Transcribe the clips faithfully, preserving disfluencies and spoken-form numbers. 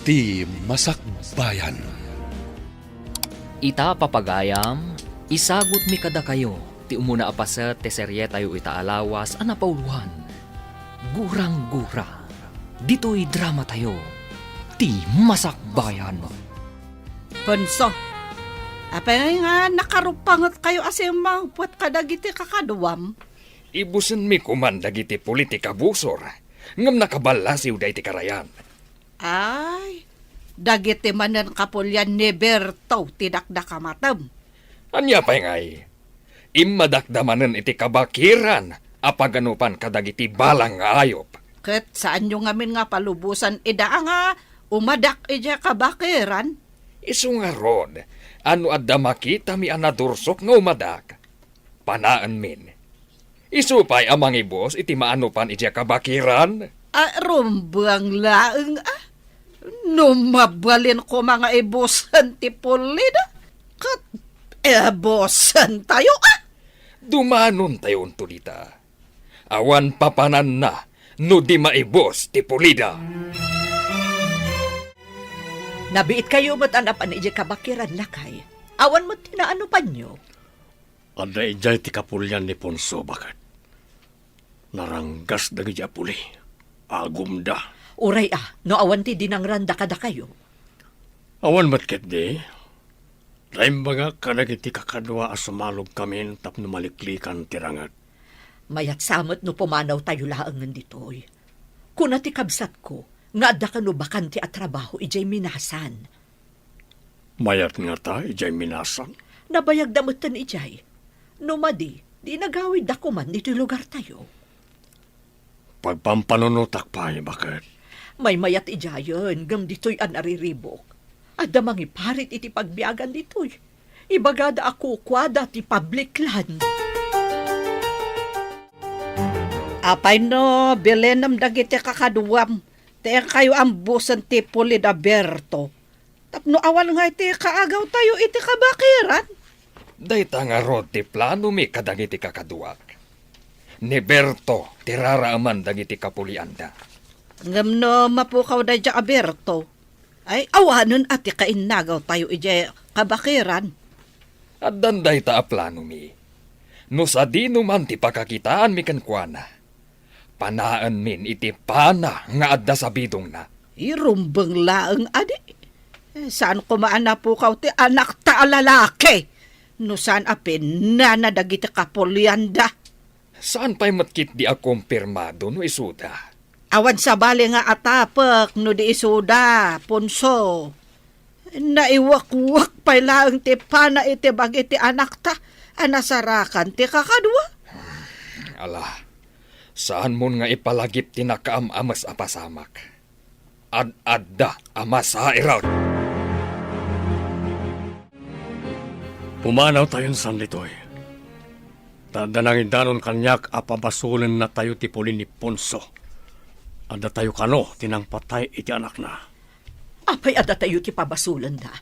Ti Masakbayan. Ita, papagayam, isagutmi kadakayo ti umuna a paset ti serietayo ita a lawas a napauloan, Gurang-gura. Ditoy dramatayo, Ti Masakbayan. Ponso, apay nga nakarupangetkayo a simmangpet kadagiti kakaduam? Ibusenmi koman dagiti puli ti kabusor, ngem nakaballasiwda iti karayan. Ay, dagiti manen kapulian ni Berto ti dakdakamatem. Ania pay ngay? Immadakda manen iti kabakiran a paganupan kadagiti balang nga ayup. Ket saanyo ngamin nga palubosan ida nga umadak idiay kabakiran? Isu ngarud, a no adda makitami a nadursok nga umadak, panaenmin. Isu pay a mangibus iti maanupan idiay kabakiran. A, rumbeng laeng, a. No mabalin koma nga ibusen ti pulida, ket ibusentayo, a. Dumanontayo unto dita. Awan papananna no di maibus ti pulida. Nabiitkayo met a napan idiay kabakiran, lakay. Awan met ti naanupanyo. Adda idiay ti kapulian ni Ponso, baket. Naranggas dagiti a puli. Agumda. Uray a, no awan ti dinangranda kadakayo. Awan met ketdi. Naimbagak kadagiti kakadua a sumalogkamin tapno maliklikan ti ranget. Mayat sa met no pumanawtayo laengen ditoy. Kuna ti kabsatko nga adda kano bakante a trabaho idiay Minasan. Mayat ngata idiay Minasan? Nabayagda metten idiay. No madi, di nagawidda koman ditoy lugartayo. Pagpampanunotak pay, baket. Maymayat idiayen, ngem ditoy a nariribuk. Adda mangiparit iti pagbiagan ditoy. Ibagada a kukuada ti public land. Apay no bilenem dagiti kakaduam, ti inkayo ambusen ti puli da Berto. Tapno awan ngay ti kaagawtayo iti kabakiran? Dayta ngarud ti planomi kadagiti kakaduak. Ni Berto ti raraaman dagiti kapulianda. Ngem no mapukaw daydiay a Berto, ay awanen a ti kainnagawtayo idiay kabakiran. Addan dayta a planomi. No sadino man ti pakakitaanmi kenkuana, panaenmin iti pana nga adda sabidongna. Irumbeng laeng adi. Eh, saan koma a napukaw ti anakta a lalaki? No saan a pinana dagiti kapulianda. Saan pay met ketdi a kumpirmado no isuda. Awan sabali nga atapek no di isuda, Ponso. Naiwakwak pay laeng ti pana iti bagi ti anakta a nasarakan ti kakadua. Ala, saanmon nga ipalagip ti nakaam-ames a pasamak. Ad-adda a masairak. Pumanawtayon san ditoy. Ta adda nangidanon kaniak a pabasolennatayo ti puli ni Ponso. Addatayo kano ti nangpatay iti anakna. Apay addatayo ti pabasolenda?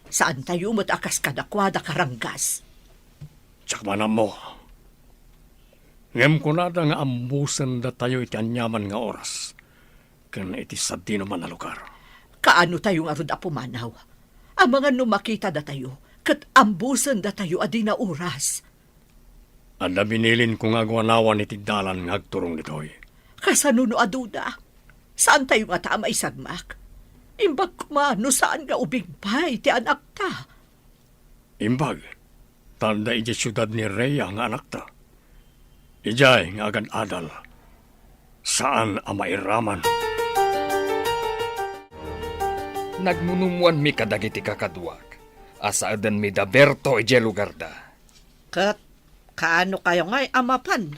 Saantayo met a kas kadakuada karanggas. Diak man ammo. Ngem kunada nga ambusendatayo iti aniaman nga oras ken iti sadinoman a lugar. Kaanotayo ngarud a pumanaw? Amangan no makitadatayo ket ambusendatayo a di naoras. Adda binilinko nga aguanawan iti dalan nga agturong ditoy. Kasano no aduda? Saantayo ngata a maisagmak? Imbag koma no saan nga ubing pay ti anakta. Imbag, ta adda idiay siudad ni Rhea nga anakta. Idiay nga agad-adal, saan a mairaman. Nagmunumuanmi kadagiti kakaduak a saedenmi da Berto idiay lugarda. Ket kaano kayo ngay a mapan?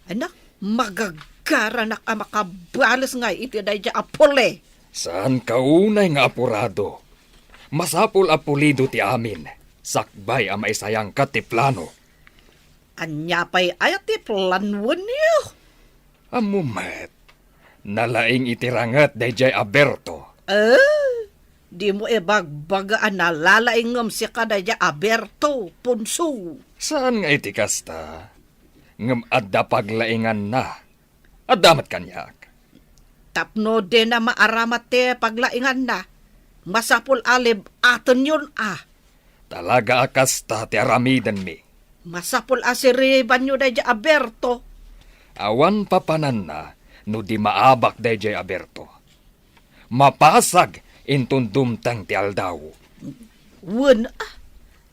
Anak, magagaranak a makabales ngay iti daydiay a puli. Saan ka unay nga apurado. Masapul a pulido ti amin, sakbay a maisayangka ti plano. Ania pay aya ti planoenyo? Ammo met, nalaing iti ranget daydiay a Berto. Eh, dimo ibagbaga a nalalaing ngem sika daydiay a Berto, Ponso. Saan nga iti kasta, ngem adda paglainganna. Adda met kaniak. Tapno dina maaramat ti paglainganna, Masapul a leb-atenyon a. Talaga a kasta ti aramidenmi. Masapul a siribanyo daydiay a Berto. Awan papananna no di maabak daydiay a Berto. Mapasag inton dumteng ti aldaw. Wen, a,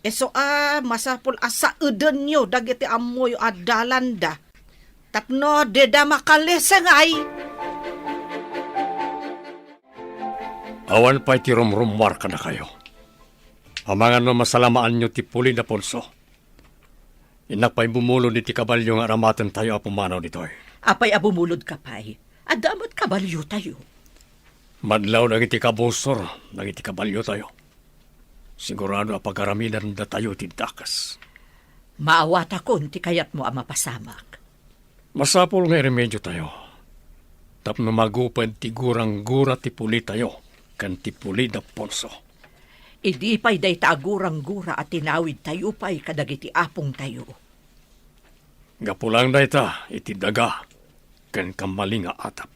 isu a masapul a saedenyo dagiti ammoyo a dalanda. Tapno dida makalisengay. Awan pay ti rumrummuar kadakayo. Amangan no masalamaanyo ti puli da Ponso. Innak pay bumulod iti kabalio nga aramatentayo a pumanaw ditoy. Apay a bumulodka pay? Adda met kabaliotayo. Madlaw dagiti kabusor dagiti kabaliotayo. Sigurado a pagaramidandatayo iti dakes. Maawatakon ti kayatmo a mapasamak. Masapul nga iremediotayo tapno maguped ti guranggura ti pulitayo ken ti puli da Ponso. Idi pay dayta a guranggura a tinawidtayo pay kadagiti apongtayo. Gapu laeng dayta iti daga ken kamali nga atap.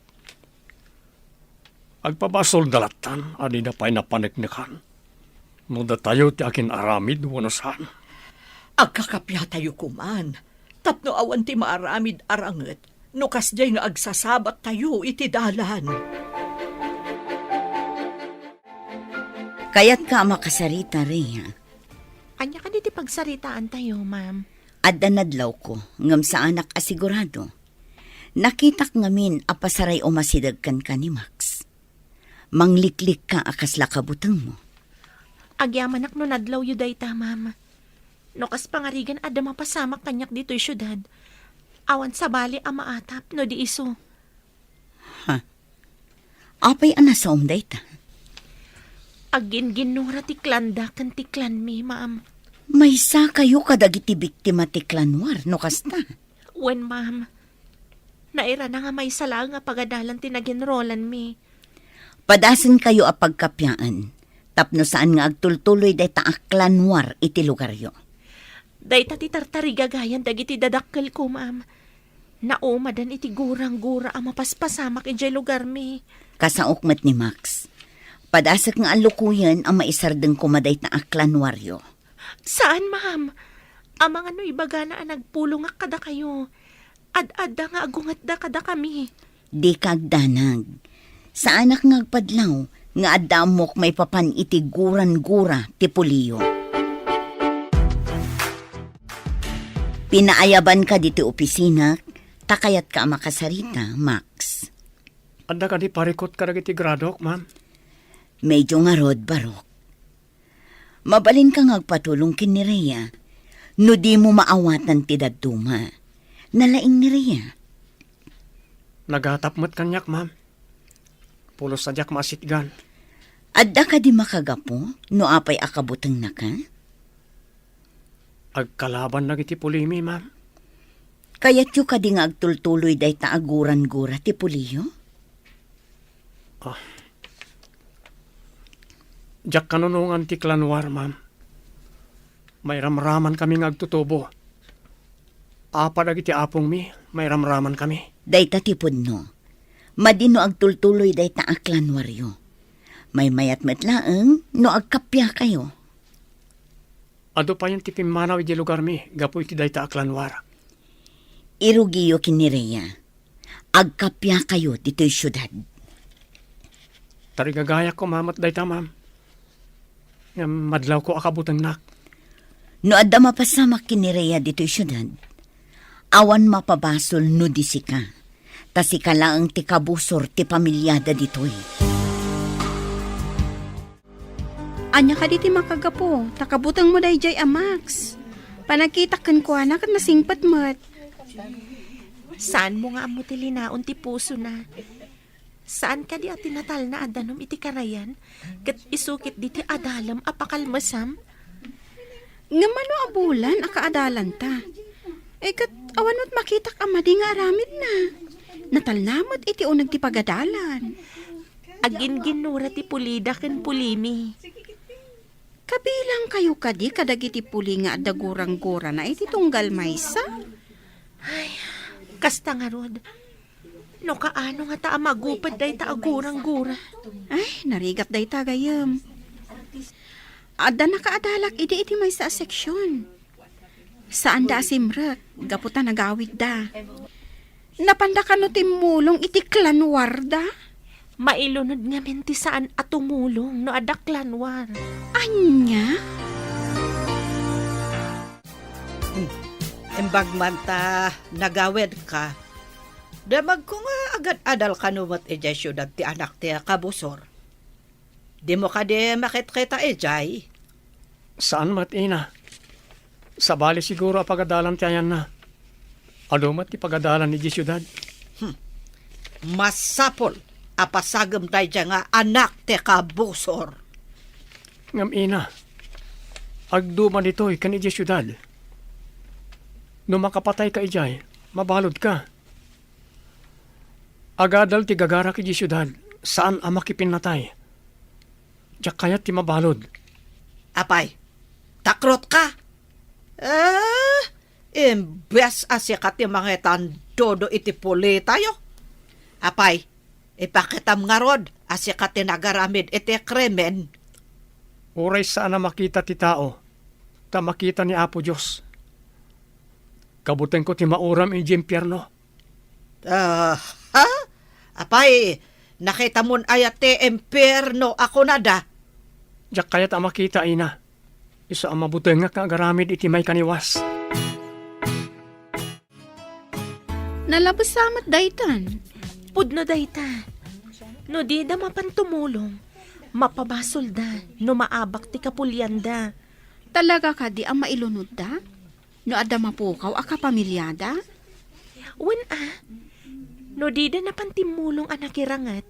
Agpabasolda lattan a dida pay napaneknekan no datayo ti akin-aramid wenno saan. Agkakapiatayo koman tapno awan ti maaramid a ranget no kasdiay nga agsasabattayo iti dalan. Kayatka a makasarita, Rhea? Ania kadi ti pagsaritaantayo, ma'am? Adda nadlawko, ngem saanak a sigurado. Nakitak ngamin a pasaray umasideg kenka ni Max. Mangliklikka a kasla kabutengmo. Agyamanak no nadlawyo dayta, ma'am. No kas pangarigan adda mapasamak kaniak ditoy siudad, awan sabali a maatap no di isu. Ha? Apay a nasaom dayta? Agginginnura ti klanda ken ti klanmi, ma'am. Maysakayo kadagiti biktima ti klan war no kasta? Wen, ma'am. Nairana nga maysa laeng a pagadalan ti naginrolanmi. Padasenkayo a pagkapiaen tapno saan nga agtultuloy dayta a klan war iti lugaryo. Dayta ti tartarigagayan dagiti dadakkelko, ma'am. Naumadan iti guranggura a mapaspasamak idiay lugarmi. Kasaok met ni Max. Padasek nga allukoyen a maisardeng koma dayta a klan waryo. Saan, ma'am. Amangan no ibagana a nagpulongak kadakayo. Ad-adda nga agungetda kadakami. Dika agdanag. Saanak nga agpadlaw nga adda ammok maipapan iti guranggura ti puliyo. Pinaayabanka ditoy opisinak, ta kayatka a makasarita, Max. Adda kadi parikut kadagiti gradok, ma'am? Medyo ngarud, barok. Mabalinka nga agpatulong ken ni Rhea no dimo maawatan ti dadduma. Nalaing ni Rhea. Nagatap met kaniak, ma'am. Pulos a diak maasitgan. Adda kadi makagapu no apay a kabutengnaka? Agkalaban dagiti pulimi, ma'am. Kayatyo kadi nga agtultuloy dayta a guranggura ti puliyo? Ah. Diak kanunongan ti klan war, ma'am. Mairamramankami nga agtutubo. Apa dagiti apongmi, mairamramankami. Dayta ti pudno. Madi no agtultuloy dayta a klan waryo. Maymayat met laeng no agkappiakayo. Adu payen ti pimmanaw idiay lugarmi gapu iti dayta a klan war. Irugiyo ken ni Rhea. Agkappiakayo ditoy siudad. Tarigagayak koma met dayta, ma'am. Ngem madlawko a kabutengnak. No adda mapasamak ken ni Rhea ditoy siudad, awan mapabasol no di sika. Ta sika laeng ti kabusor ti pamiliada ditoy. Ania kadi ti makagapu, ta kabutengmo daydiay a Max? Panagkitak kenkuana ket nasingpet met. Saanmo nga ammo ti linaon ti pusona. Saan kadi a tinatalna a danum iti karayan, ket isu ketdi ti adalem a pakalmesam? Ngem mano a bulan a kaadalanta? Eh, ket awan met makitak a madi nga aramidna. Natalna met iti uneg ti pagadalan. Aginginnura ti pulida ken pulimi. Kabilangkayo kadi kadagiti puli nga adda guranggurana iti tunggal maysa? Ay, kasta ngarud. No kaano ngata a maguped dayta a gurang-gura? Ay, narigat dayta, gayyem. Adda nakaadalak idi iti maysa a seksion. Saanda a simrek, gapu ta nagawidda. Napanda kano timmulong iti clan war da? Mailunod ngamin ti saan a tumulong no adda clan war. Ania? Hmm. Imbag man ta nagawidka, damagko nga agad-adal kano met idiay siudad ti anak ti kabusor. Dimo kadi makitkita idiay? Saan met, ina. Sabali siguro a pagadalan ti ayanna. Adu met ti pagadalan idiay siudad. Hmm. Masapul a pasagem daydiay nga anak ti kabusor. Ngem, ina, agduma ditoy ken idiay siudad. No makapatayka idiay, mabaludka. Agadal ti gagarak idiay siudad, saan a makipinnatay. Diak kayat ti mabalud. Apay, takrotka? Eh, imbes a sika ti mangitandudo iti pulitayo. Apay, ipakitam ngarud a sika ti nagaramid iti krimen. Uray saan a makita ti tao, ta makita ni Apo Dios. Kabutengko ti mauram idiay impierno. Ah, ha? Apay, nakitamon aya ti impierno a kunada? Diak kayat a makita, ina. Isu a mabutengak nga agaramid iti maikaniwas. Nalabes sa met daytan. Pudno dayta. No dida mapan tumulong, mapabasolda no maabak ti kapulianda. Talaga kadi a mailunodda? No adda mapukaw a kapamiliada? Wen a, no dida napan timmulong a nakiranget,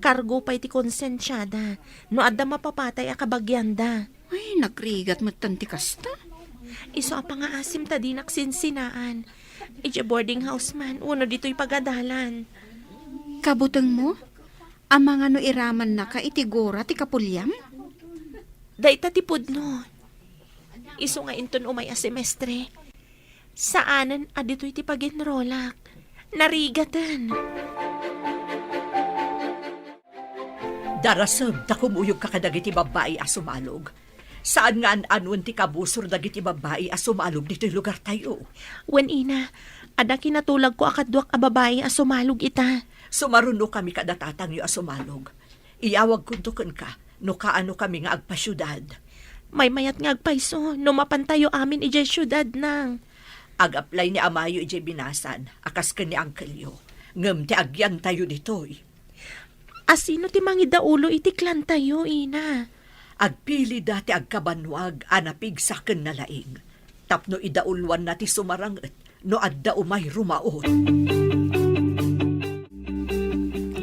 kargo pay ti konsensiada no adda mapapatay a kabagianda. Ay, nagrigat metten ti kasta. Isu a pangaasim ta dinak sinsinaan. Idiay boarding house man, wenno ditoy pagadalan. Kabutengmo, amangan no iramannaka iti gura ti kapuliam? Dayta ti pudno. Isu nga inton umay a semestre, saanen a ditoy ti pag-enrolak. Narigaten. Darasem ta kumuyogka kadagiti babbai a sumalog. Saan nga an-anuen ti kabusor dagiti babbai a sumalog ditoy lugartayo. Wen, ina, adda kinatulagko a kaduak a babbai a sumalog ita. Sumarunokami kada tatangyo a sumalog. Iyawagkonto kenka no kaanokami nga agpasiudad. Maymayat nga agpayso no mapantayo amin idiay siudad, nang. Ag-apply ni amayo idiay binasan a kas ken ni angkelyo. Ngem ti agyantayo ditoy. Asino ti mangidaulo iti clantayo, ina? Agpilida ti agkabannuag a napigsa ken nalaing tapno idauloanna ti sumaranget no adda umay rumaut.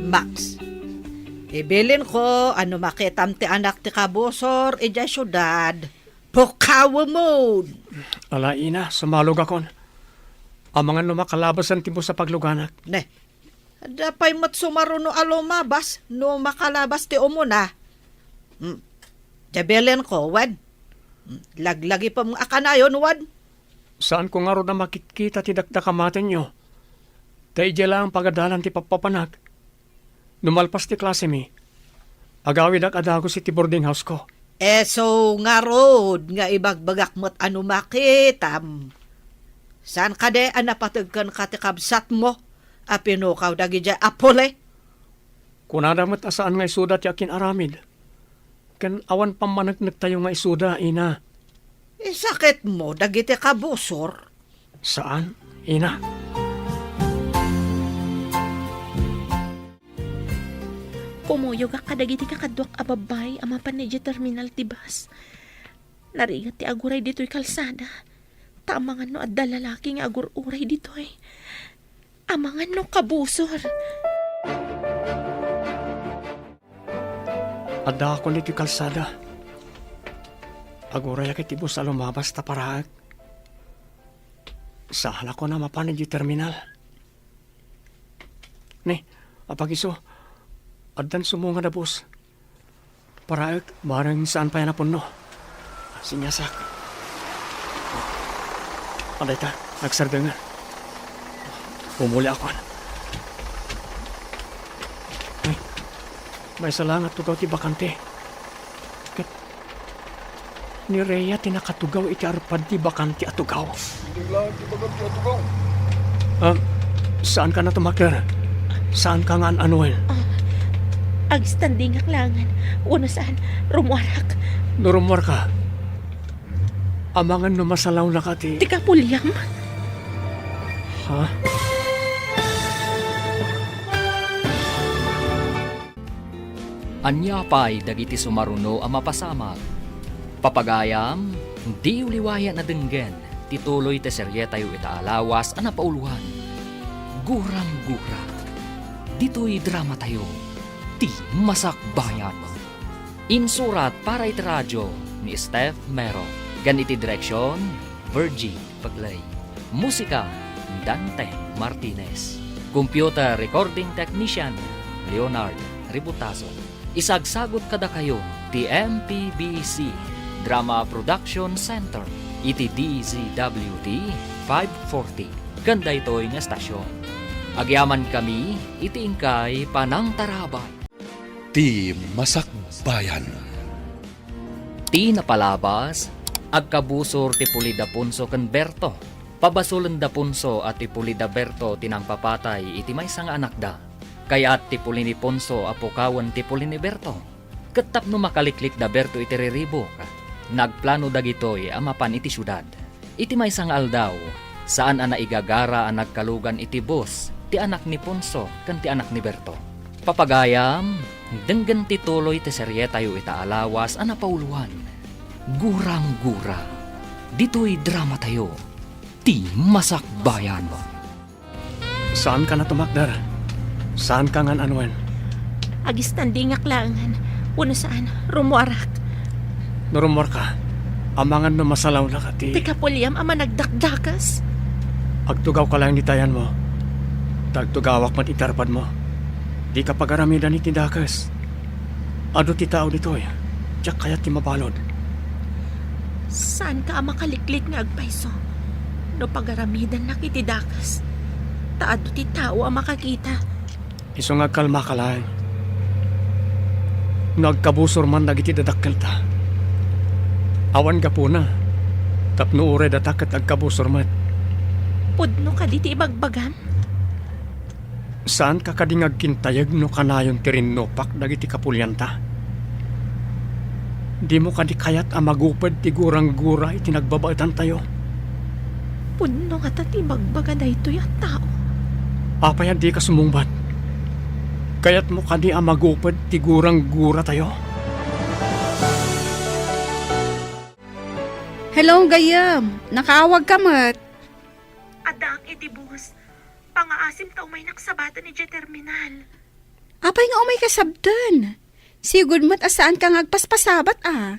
Max, ibilinko a no makitam ti anak ti kabusor idiay siudad, pukawemon! Ala, ina, sumalogakon. Amangan no makalabasan ti bus a pagluganak. Ne, adda pay met sumaruno a lumabas no makalabas ti umuna. Hmm. Diay bilinko, wen? Hmm. Laglagipem a kanayon, wen? Saanko ngarud a makitkita ti dakdakamatenyo. Ta idiay laeng pagadalan ti pappapanak. No malpas ti klasemi, agawidak a dagus iti boarding house-ko. Isu ngarud nga ibagbagak met a no makitam. Saan kadi a napateg kenka ti kabsatmo a pinukaw dagidiay a puli? Kunada met a saan nga isuda ti akin-aramid. Ken awan pammaneknektayo nga isuda, ina. Isakitmo dagiti kabusor? Saan, ina. Kumuyogak kadagiti kakaduak a babbai a mapan idiay terminal ti bus. Narigat ti aguray ditoy kalsada. Ta amangan no adda lalaki nga agur-uray ditoy. Amangan no kabusor. Addaakon iti kalsada. Agurayak iti bus a lumabas ta paraek. Saalakon a mapan idiay terminal. Ni, apagiso, addan sumungad a bus. Paraek, bareng saan pay a napunno. Siniasak. Adayta, nagsardengen. Umuliakon. Maysa la nga tugaw ti bakante. Ket ni Rhea ti nakatugaw iti arpad ti bakante a tugaw. Innak laeng ti bakante a tugaw. Ah, saanka a tumakder? Saanka nga an-anuen? Ah, agstandingak laengen. Wenno saan, rummuarak. No rummuarka, amangan no masalawnaka ti... Ti kapuliam? Ha? Ania pay dagiti sumaruno a mapasamak? Papagayam, diyo liwayan a denggen ti tuloy ti serietayo ita a lawas a napauloan, Gurang-gura. Ditoy dramatayo, Ti Masakbayan. Insurat para iti radio ni Steph Mero, ken iti direksion, Virgie Pegley. Musika, Dante Martinez. Computer recording technician, Leonard Ributazo. Isagsagut kadakayo ti M P B C Drama Production Center iti D Z W T five forty ken daytoy nga estasion. Agyamankami iti inkay panangtarabay. Ti Masakbayan. Ti napalabas, agkabusor ti puli da Ponso ken Berto. Pabasolen da Ponso a ti puli da Berto ti nangpapatay iti maysa nga anakda. Kayat ti puli ni Ponso a pukawen ti puli ni Berto. Ket tapno makaliklik da Berto iti riribuk, nagplano dagitoy a mapan iti siudad. Iti maysa nga aldaw, saan a naigagara a nagkalugan iti bus ti anak ni Ponso ken ti anak ni Berto. Papagayam, denggen ti tuloy ti serietayo ita a lawas a napauloan, Gurang-gura. Ditoy dramatayo, Ti Masakbayan. Saanka a tumakder? Saanka nga an-anuen? Agstandingak laengen. Wenno saan, rummuarak. No rummuarka, amangan no masalawnaka ti... Ti kapuliam a managdakdakes. Agtugawka laeng iti ayanmo. Ta agtugawak met iti arpadmo. Dika pagaramidan iti dakes. Adu ti tao ditoy, diak kayat ti mabalud. Saanka a makaliklik nga agpayso no pagaramidannak iti dakes, ta adu ti tao a makakita. Isu nga agkalmaka laeng. No agkabusor man dagiti dadakkelta, awan gapuna, tapno uray data ket agkabusor met. Pudno kadi ti ibagbagam? Saanka kadi nga agkintayeg no kanayon ti rinnupak dagiti kapulianta? Dimo kadi kayat a maguped ti gurang-gura iti nagbabaetantayo? Pudno ngata ti ibagbaga daytoy a tao. Apay a dika sumungbat? Kayatmo kadi a maguped ti gurang-guratayo? Hello, gayyem. Nakaawagka met. Addaak iti bus. Pangaasim ta umaynak sabaten idiay terminal. Apay nga umayka sabten? Sigud met a saanka nga agpaspasabat a.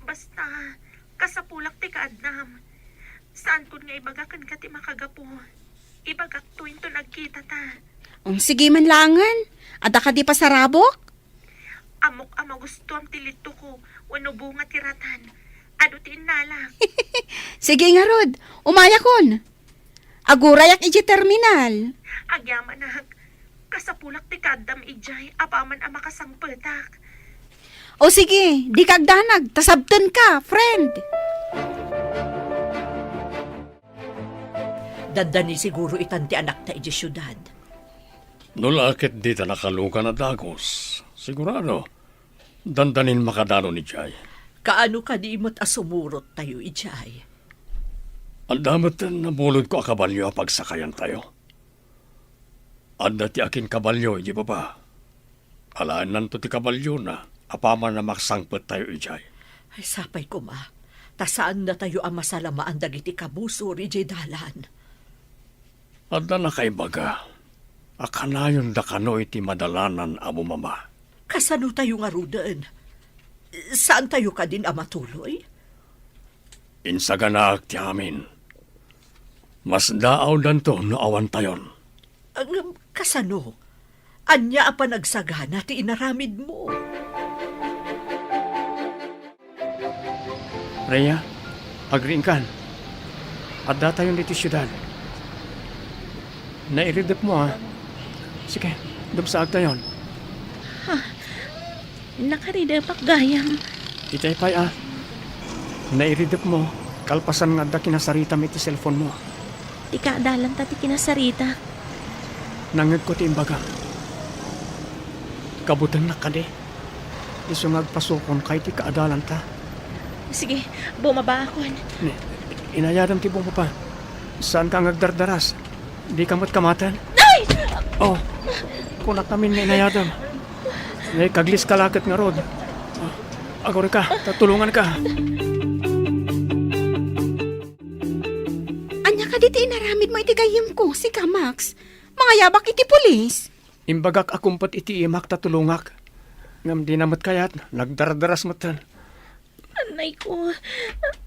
Basta, kasapulak ti kaadnam. Saankon nga ibaga kenka ti makagapu. Ibagakto inton agkitata. Um, sige man laengen. Adda kadi pasarabok? Ammok a magustuam ti litoko wenno bunga ti ratan. Adu ti innalak. Sige ngarud, umayakon. Agurayak idiay terminal. Agyamanak, kasapulak ti kaaddam idiay apaman a makasangpetak. O sige, dika agdanag, ta sabtenka, friend. Dandani siguro itan ti anakta idiay siudad. No la ket dita nakalugan a dagus, sigurado, dandanin makadanon idiay. Kaano kadi met a sumurottayo idiay? Adda met nabulodko a kabalio a pagsakayantayo. Adda ti akinkabalio idiay baba. Alaennanto ti kabaliona apaman a maksangpettayo idiay. Ay, sapay koma, ta saannatayo a masalamaan dagiti kabusor idiay dalan. Adda nakaibaga a kanayonda kano iti madalanan a bumaba. Kasanotayo ngaruden? Saantayo kadin a matuloy? Insaganaak ti amin. Masdaawdanto no awantayon. Ngem kasano? Ania a panagsagana ti inaramidmo? Rhea, agriingkan. Addatayon ditoy siudad. Nairidepmo, a. Sige, dumsaagtayon. Ah, Nakaridepak gayam. Itay pay a, nairidepmo, kalpasan nga adda kinasaritam iti cellphone-mo. Ti kaadalanta ti kinasaritak. Nangngegko ti imbagam. Kabutengnak kadi. Isu nga agpasukonka iti kaadalanta. Sige, bumabaakon. Ni, inayadam ti bumaba. Saanka nga agdardaras. Dika met kamaten. Ay! Oh, kunak ngamin nga inayadam. Naipagliska laket ngarud. Agurika, ta tulonganka. Ania kadi ti inaramidmo iti gayyemko, sika, Max? Mangayabak iti pulis? Imbagak a kumpet iti imak ta tulongak. Ngem dina met kayat, nagdardaras metten. Anayko,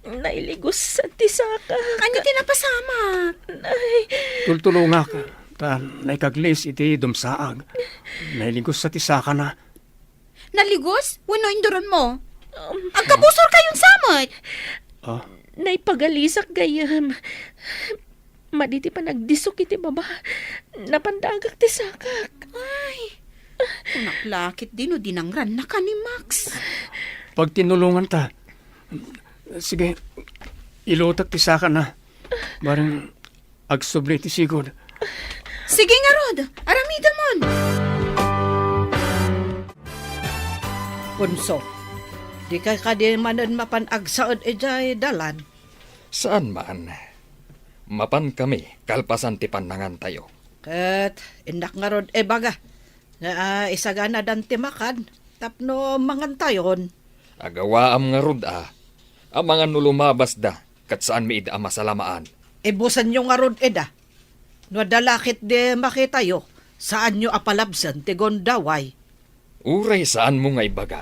nailigusat ti saka. Ania ti napasamak? Nay. Tultulongak, ta naikaglis iti dumsaag. Nailigusa ti sakana. Naligos? Wenno induronmo? Um, Agkabusorkayon sa met? Ah? Naipagalisak gayam. Madi ti panagdisok iti baba. Napandagak ti sakak. Ay, kunak la ketdi no dinangrannaka ni Max. Pagtinulonganta. Sige, ilutek ti sakana. Bareng agsubli ti sigud. Sige ngarud, aramidemon. Punso, dika kadi manen mapan agsaed idiay dalan? Saan man. Mapankami kalpasan ti pannangantayo. Ket innak ngarud ibaga nga, ah, isaganadan ti makan tapno mangantayon. Agawaam ngarud a, amangan no lumabasda ket saanmi ida a masalamaan. Ibusenyo ngarud ida. No adda la ketdi makitayo, saanyo a palabsen ti gundaway. Uray saanmo nga ibaga,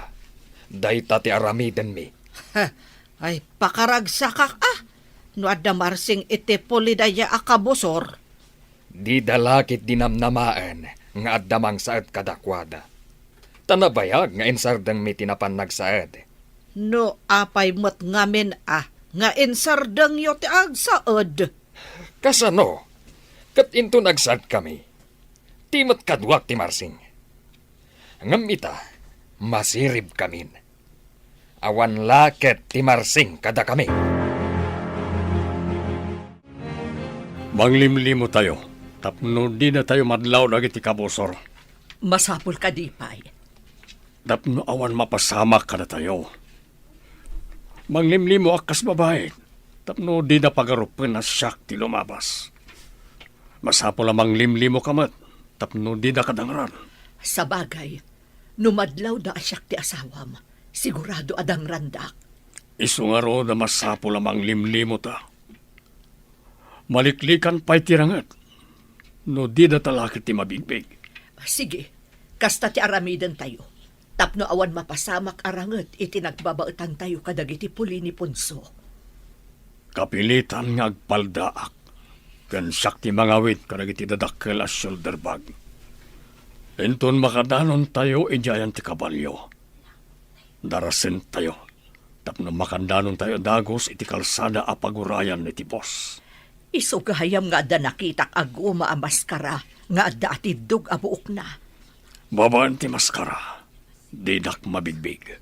dayta ti aramidenmi. Ay, pakaragsakak a, no adda Marsing iti puli dayta a kabusor. Dida la ketdi namnamaen nga adda mangsaed kadakuada. Ta nabayag nga insardengmi ti napan nagsaed. No apay met ngamin a nga insardengyo ti agsaed? Kasano? Ket inton agsaedkami, ti met kaduak ti Marsing. Ngem ita, masiribkamin. Awan la ket ti Marsing kadakami. Manglimlimotayo tapno dinatayo madlaw dagiti kabusor. Masapul kadi pay? Tapno awan mapasamak kadatayo. Manglimlimoak kas babai tapno dida pagarupen a siak ti lumabas. Masapul a manglimlimoka met tapno dida kadangran. Sabagay, no madlawda a siak ti asawam, sigurado a dangrandak. Isu ngarud a masapul a manglimlimota. Maliklikan pay ti ranget no dida ta la ket ti mabigbig. Sige, kasta ti aramidentayo, tapno awan mapasamak a ranget iti nagbabaetantayo kadagiti puli ni Ponso. Kapilitan nga agpaldaak, ken siak ti mangawid kadagiti dadakkel a shoulder bag. Inton makadanontayo idiayan ti kabalio, darasentayo tapno makandanontayo dagus iti kalsada a pagurayan iti bus. Isu gayam nga adda nakitak a guma a maskara nga adda atiddog a buokna. Babaen ti maskara, didak mabigbig.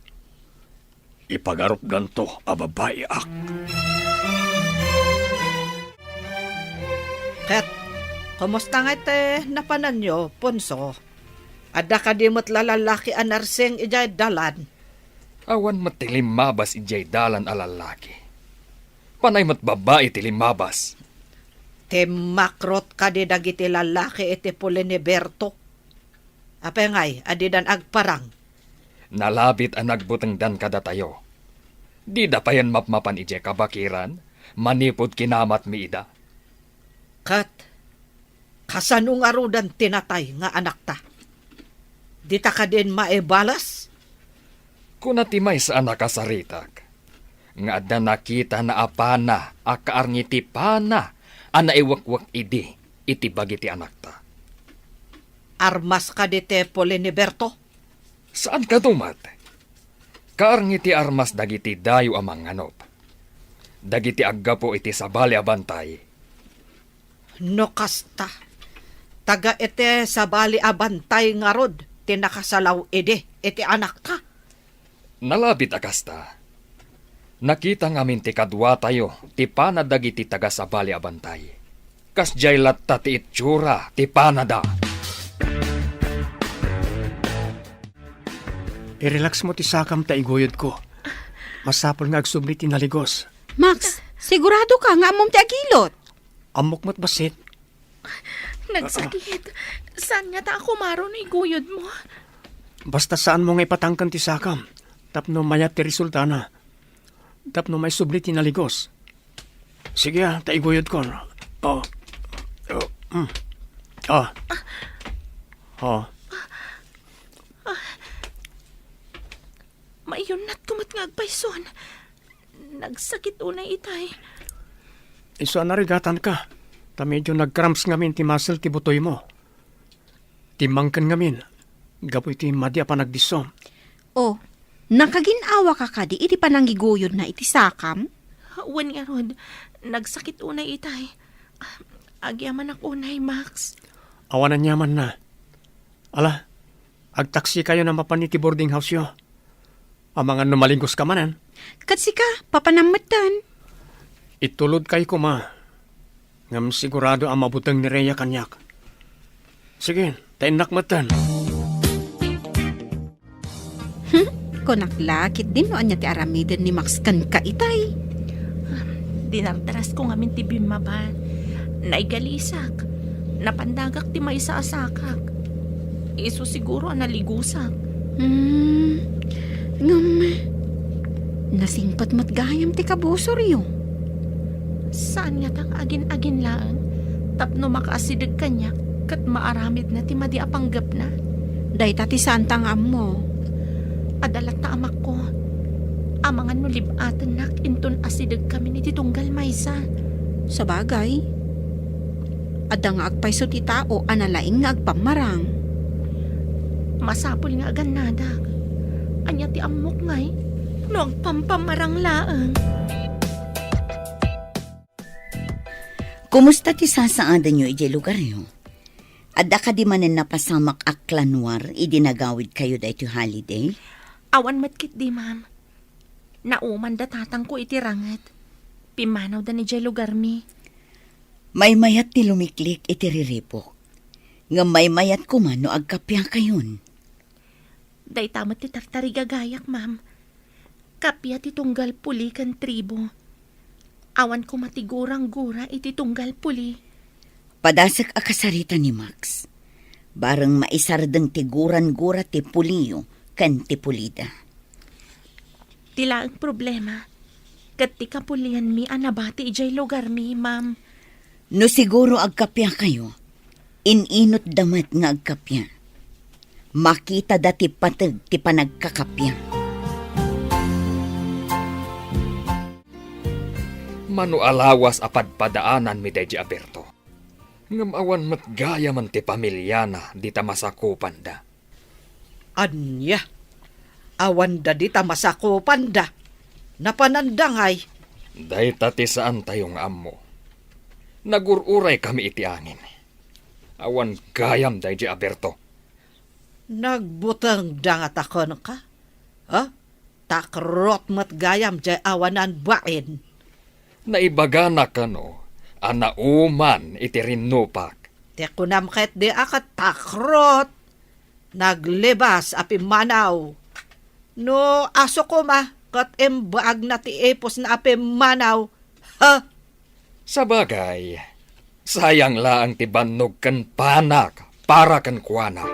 Ipagarupdanto a babaiak. Ket, kumusta ngay ti napananyo, Ponso? Adda kadi met la lallaki a narsing idiay dalan? Awan met ti limmabas idiay dalan a lallaki. Panay met babbai ti limmabas. Timmakrot kadi dagiti lallaki iti puli ni Berto? Apay ngay a didan agparang? Nalabit a nagbutengdan kadatayo. Dida payen mapmapan idiay kabakiran manipud kinamatmi ida. Ket kasano ngaruden ti natay nga anakta? Dita kadin maibalas? Kuna ti maysa a nakasaritak nga adda nakitana a pana a kaarngitipana a naiwekwek idi iti bagi ti anakta. Armas kadi ti puli ni Berto? Saan kano met? Kaarngi ti armas dagiti dayo a mangnganop, dagiti aggapu iti sabali a bantay. No kasta, taga iti sabali a bantay ngarud ti nakasalaw idi iti anakta? Nalabit a kasta, nakita ngamin ti kaduatayo ti pana dagiti taga-sabali a bantay. Kasdiay latta ti itsura ti panada. I-relax mo ti sakam ta iguyodko. Masapul nga agsubli ti naligos. Max, sigurado ka nga ammom ti agilot? Ammok met bassit. Nagsakit. Saan nga ta a kumaro no iguyod mo? Basta saan mo nga ipatangken ti sakam tapno mayat ti resultana. Tapno maisubli ti naligos. Sige, ah, ta iguyodkon. Oh. Oh. Mm. Ah. Oh. Maiyunnatko met nga agpayson. Nagsakit unay itay. Isu a narigatanka, ta medyo nag-cramps ngamin ti muscle ti butoymo. Timmangken ngamin, gapu iti madi a panagdisso. Oh, nakagin-awaka kadi iti panangiguyodna iti sakam? Wen ngarud, nagsakit unay itay. Agyamanak unay, Max. Awan aniamanna. Ala, agtaksikayon a mapan iti boarding house-yo. Amangan no maligos ka manen. Ket sika, papanam metten. Itulodkay koma. Ngem sigurado a mabuteng ni Rhea kaniak. Sige, ta innak metten. Hmm, kunak la, ketdin no ania ti aramiden ni Max kenka itay. Dinardarasko ngamin ti bimmaba. Naigalisak. Napandagak ti maysa a sakak. Isu siguro a naligusak. Hmm, ngem, nasingpet met gayam ti kabusoryo. Saan ngata nga agin-agin laeng tapno makaasideg kaniak ket maaramidna ti madi a panggepna? Dayta ti saanta nga ammo. Adda latta amakko. Amangan no lib-atennak inton asidegkamin iti tunggal maysa. Sabagay, adda nga agpayso ti tao a nalaing nga agpammarang. Masapul nga agannadak. Ania ti ammok ngay no agpampammarang laeng? Kumusta ti sasaadanyo idiay lugaryo? Adda kadi manen napasamak a klanwar idi nagawidkayo daytoy holiday? Awan met ketdi, ma'am. Nauman da tatangko iti ranget. Pimmanawda idiay lugarmi. Maymayat ti lumiklik iti riribuk. Ngem maymayat koma no agkappiakayon. Dayta met ti tartarigagayak, ma'am. Kappia ti tunggal puli ken tribo. Awan koma ti gurang-gura iti tunggal puli. Padasek a kasarita ni Max. Bareng maisardeng ti gurang-gura ti puliyo ken ti pulida. Ti laeng problema, ket ti kapulianmi a nabati idiay lugarmi, ma'am. No siguro agkappiakayo, in-inutda met nga agkappia. Makitada ti pateg ti panagkakappia. Mano a lawas a padpadaananmi daydi a Berto. Ngem awan met gayamen ti pamiliana dita masakupanda. Ania? Awanda dita masakupanda? Napananda ngay? Dayta ti saantayo nga ammo. Nagur-uraykami iti angin. Awan gayam daydi a Berto. Nagbutengda ngata kenka? Ha? Takrot met gayam diay awanan bain. Naibagana kano a nauman iti rinnupak. Ti kunam ketdi a ket takrot. Naglibas a pimmanaw. No aso koma ket imbaagna ti ipusna a pimmanaw. Ha? Sabagay, sayang laeng ti bannog ken panak para kenkuana.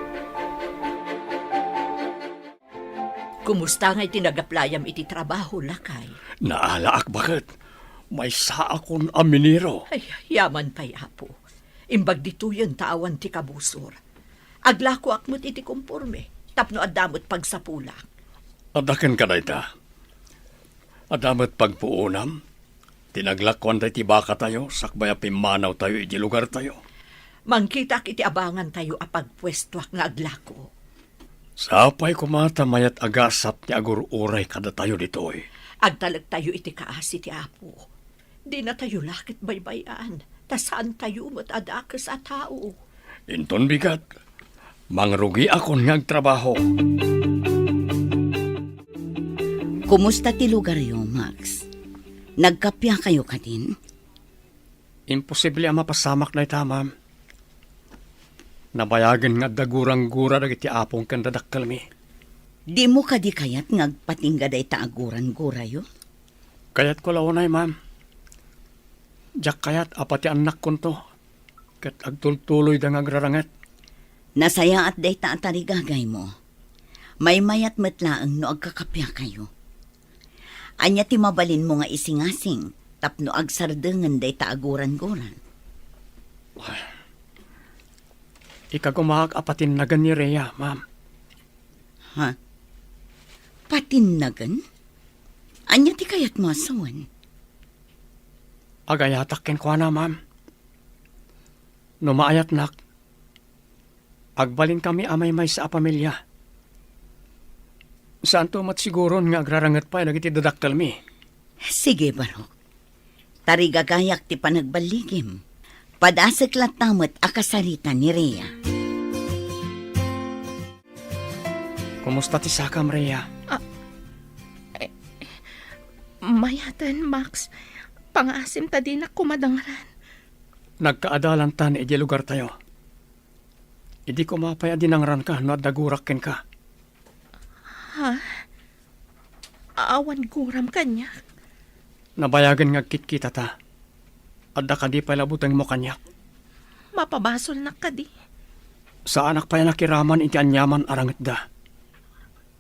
Kumusta ngay ti nagaplayam iti trabaho, lakay? Naalaak baket. Maysaakon a minero. Ay, yaman pay, Apo. Imbag ditoyen ta awan ti kabusor. Aglakoak met iti komporme, tapno adda met pagsapulak. Adda kenka dayta. Adda met pagpuonam ti naglakuan daydi bakatayo sakbay a pimmanawtayo iti lugartayo. Mangkitaak iti abangantayo a pagpuestoak nga aglako. Sapay koma ta mayat a gasat ti agur-uray kadatayo ditoy. Agtalektayo iti kaasi ti Apo. Dinatayo la ket baybay-an, ta saantayo met a dakes a tao. Inton bigat, mangrugiakon nga agtrabaho. Kumusta ti lugaryo, Max? Nagkappia kayo kadin? Imposible a mapasamak dayta, ma'am. Nabayagen nga adda gurang-gura dagiti apong ken dadakkelmi. Dimo kadi kayat nga agpatingga dayta a gurang-gurayo? Kayatko la unay, ma'am. Diak kayat a pati annakkonto ket agtultuloyda nga agraranget. Nasayaat dayta a tarigagaymo. Maymayat met laeng no agkakappiakayo. Ania ti mabalinmo nga isingasing tapno agsardengen dayta a gurang-gura? Ikagumaak a patinnagen ni Rhea, ma'am. Ha? Patinnagen? Ania ti kayatmo a sawen? Agayatak kenkuana, ma'am. No maayatnak, agbalinkami a maymaysa a pamilia. Saanto met siguron nga agraranget pay dagiti dadakkelmi. Sige, Barok. Tarigagayak ti panagballigim. Padasek latta met a kasarita ni Rhea. Kumusta ti sakam, Rhea? Ah, eh, mayaten, Max. Pangaasim ta dinak koma dangran. Nagkaadalantan idiay lugartayo. Idi koma pay a dinangranka no adda gurak kenka. Ha? Awan guram kaniak? Nabayagen nga agkitkitata. Adda kadi pay la butengmo kaniak? Mapabasolnak kadi? Saanak pay a nakiraman iti aniaman a rangetda.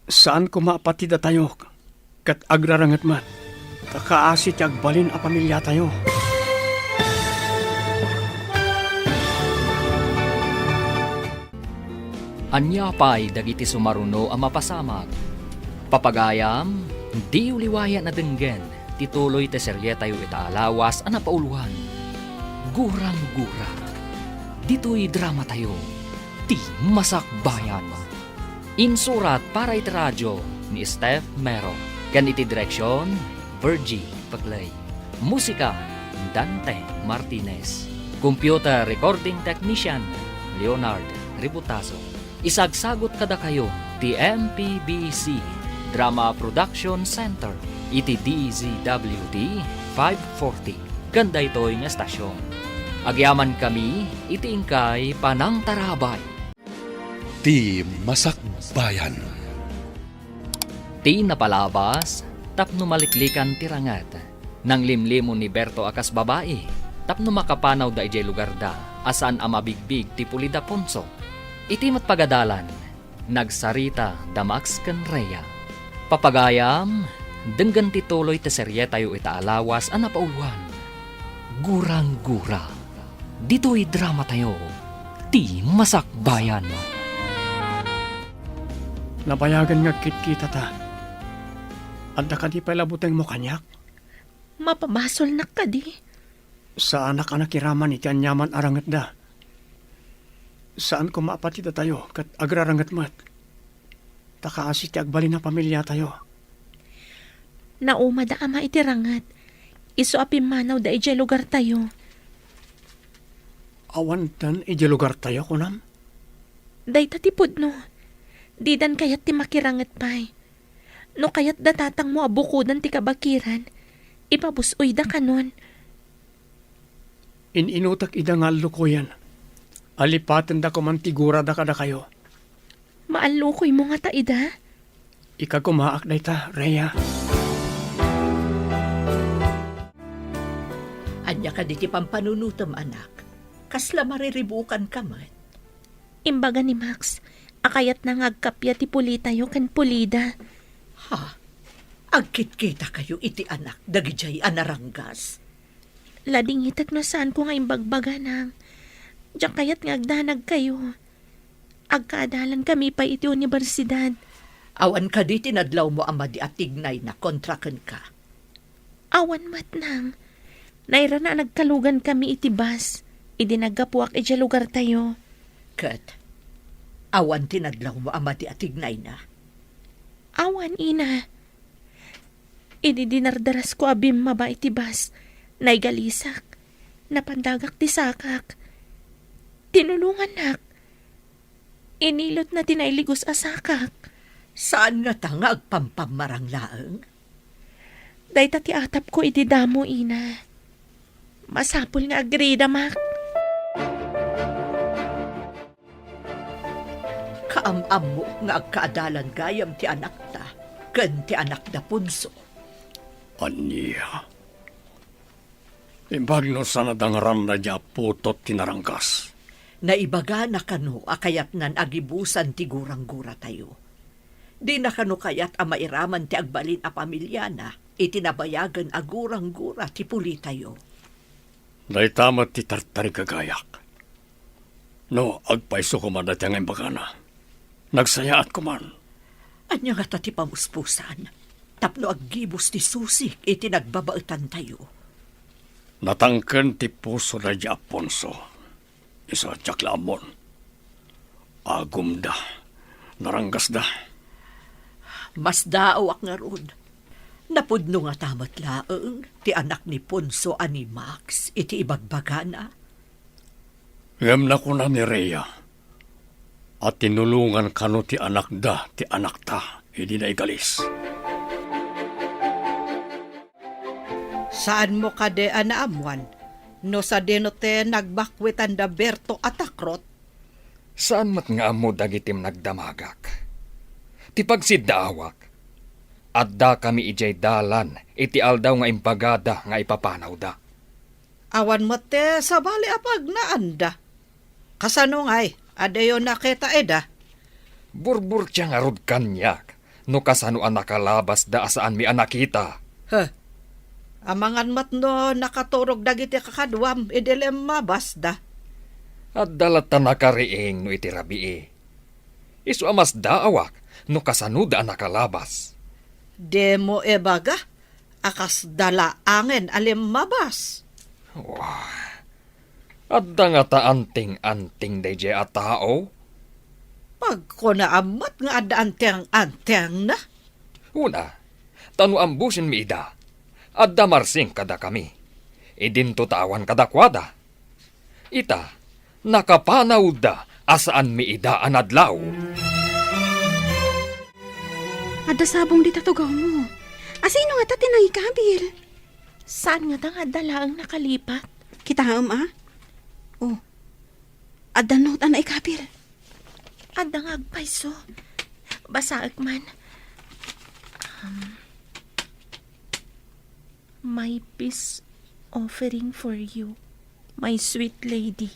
Saan koma a pati datayo ket agraranget met, ta kaasi ti agbalin a pamiliatayo. Ania pay dagiti sumaruno a mapasamak? Papagayam, diyo liwayan a denggen ti tuloy ti serietayo ita a lawas a napauloan, Gurang-gura. Ditoy dramatayo, ti Masakbayan. Insurat para iti radio ni Steph Mero, ken iti direksion, Virgie Paclay. Musika, Dante Martinez. Computer recording technician, Leonard Ributazo. Isagsagut kadakayo ti M P B C Drama Production Center iti D Z W T five forty ken daytoy nga estasion. Agyamankami iti inkay panangtarabay. Ti Masakbayan. Ti napalabas tapno maliklikan ti ranget. Nanglimlimo ni Berto a kas babai tapno makapanawda idiay lugarda a saan a mabigbig ti Pulida Ponso. Iti met pagadalan, nagsarita da Max ken Rhea. Papagayam, denggen ti tuloy ti serietayo ita a lawas a napauloan, Gurang-gura. Ditoy dramatayo, ti Masakbayan. Nabayagen nga agkitkitata. Adda kadi pay la butengmo kaniak? Mapabasolnak kadi? Saanak a nakiraman iti aniaman a rangetda. Saan koma a pati datayo ket agraranget met. Ta kaasi ti agbalin a pamiliatayo. Naumada ama iti ranget. Isu a pimmanawda idiay lugartayo. Awanten idiay lugartayo, kunam? Dayta ti pudno. Didan kayat ti makiranget pay. No kayat da tatangmo a bukodan ti kabakiran, ipabus-oyda kanon. In-inutek ida nga allukoyen. Alipatenda koman ti gurada kadakayo. Maallukoymo ngata ida? Ikagumaak dayta, Rhea. Ania kadi ti pampanunotem, anak? Kasla mariribukanka met? Imbaga ni Max a kayatna nga agkappia ti Pulitayo ken Pulida. Ha? Agkitkitakayo iti anak dagidiay a naranggas? Ladingitek no saanko nga imbagbaga, Nang. Diak kayat nga agdanagkayo. Agkaadalankami pay iti universidad. Awan kadi ti nadlawmo a madi a tignayna kontra kenka? Awan met, Nang. Nairana a nagkalugankami iti bus idi naggapuak idiay lugartayo. Ket awan ti nadlawmo a madi a tignayna? Awan, ina. Idi dinardarasko a bimmaba iti bus, naigalisak. Napandagak ti sakak. Tinulongannak. Inilotna ti nailigos a sakak. Saan ngata nga agpampammarang laeng? Dayta ti atapko idi damo, ina. Masapul nga agrida, Mac. Kaam-ammo nga agkaadalan gayam ti anakta ken ti anakda Ponso. Ania? Imbag no saan a dangrana diay putot ti naranggas. Naibagana kano a kayatnan a gibusan ti gurang-guratayo. Dina kano kayat a mairaman ti agbalin a pamiliana iti nabayagen a gurang-gura ti pulitayo. Dayta met ti tartarigagayak. No, agpayso koma dayta nga imbagana. Nagsayaat koman. Ania ngata ti pamuspusan? Tapno aggibus ti susik iti nagbabaetantayo. Natangken ti puso daydi Aponso. Isu a diak la ammon. Agumda. Naranggasda. Masdaawak ngarud. Napudno ngata met laeng ti anak ni Ponso a ni Max iti ibagbagana. Ngem nakuna ni Rhea a tinulongan kano ti anakda ti anakta idi naigalis. Saanmo kadi a naammuan no sadino ti nagbakkuitan da Berto a takrot? Saan met nga ammo dagiti nagdamagak. Ti pagsiddaawak, addakami idiay dalan iti aldaw nga imbagada nga ipapanawda. Awan met ti sabali a pagnaanda. Kasano ngay, adayo nakita ida? Burburtia ngarud kaniak no kasano a nakalabasda a saanmi a nakita. He, amangan met no nakaturog dagiti kakaduam idi limmabasda. Adda latta nakariing no iti rabii. Isu a masdaawak no kasanoda a nakalabas. Dimo ibaga a kasda laengen a limmabas. Wah, adda ngata anting-anting daydiay a tao? Pagkunaam met nga adda anting-antingna. Una, ta no ambusenmi ida, adda marsing kadakami. Idinto ta awan kadakuada. Ita, nakapanawda a saanmi ida a nadlaw. Adda sabong dita tugawmo. Asino ngata ti nangikabil? Saan ngata nga adda laeng nakalipat? Kitaem, a? Oh. Adda note a naikabil. Adda nga agpayso. Basaek man. Um, My peace offering for you, my sweet lady.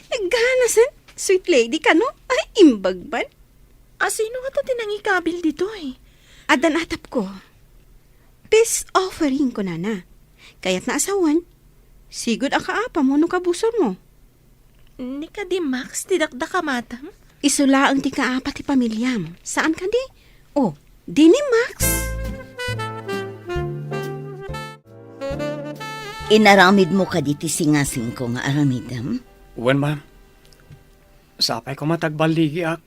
Nagganasan, sweet lady kano? Ay, imbag man. Asino ngata ti nangikabil ditoy? Addan atapko. Peace offering, kunana. Kayatna a sawen, sigud a kaapamo no kabusormo. Ni kadi Max ti dakdakamatam? Isu laeng ti kaapa ti pamiliam. Saan kadi? O, di ni Max? Inaramidmo kadi ti singasingko nga aramidem? Wen, ma'am. Sapay koma ta agballigiak.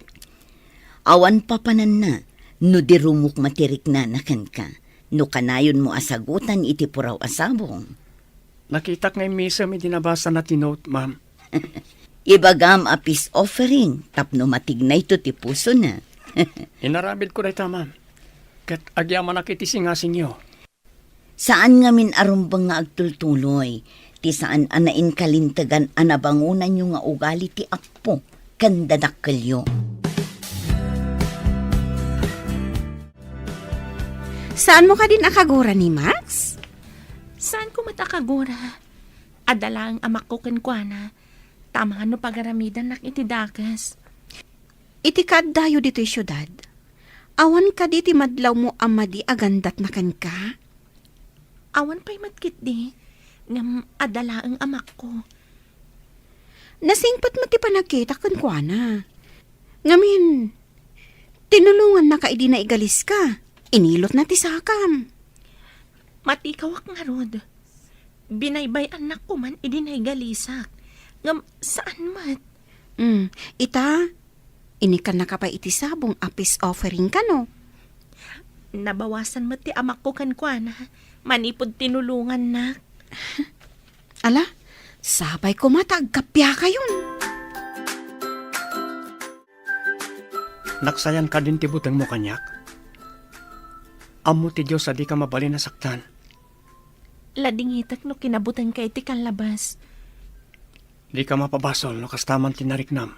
Awan papananna no di rumukma ti riknana kenka, no kanayonmo a sagutan iti puraw a sabong. Nakitak nga immisem idi nabasana ti note, ma'am. Ibagam a peace offering tapno matignayto ti pusona. Inaramidko dayta, ma'am. Ket agyamanak iti singasingyo. Saan ngamin a rumbeng nga agtultuloy ti saan a nainkalintegan a nabangonanyo nga ugali ti appo ken dadakkelyo. Saanmo kadin a kagura ni Max? Saanko met a kagura. Adda laeng amakko kenkuana, ta amangan no pagaramidannak iti dakes. Iti kaaddayo ditoy siudad, awan kadi ti madlawmo a madi a gandatna kenka? Awan pay met ketdi, ngem adda laeng amakko. Nasingpet met ti panagkitak kenkuana. Ngamin, tinulongannaka idi naigaliska. Inilotna ti sakam. Matikawak ngarud. Binaybay-annak koman idi naigalisak. Ngem saan met. Mm, ita, inikannaka pay iti sabong a peace offering kano? Nabawasan met ti amakko kenkuana manipud tinulongannak. Ala, sapay koma ta agkappiakayon. Naksayan kadin ti butengmo kaniak? Ammo ti Dios a dika mabalin a saktan. Ladingitek no kinabutengka iti kallabas. Dika mapabasol no kasta man ti nariknam.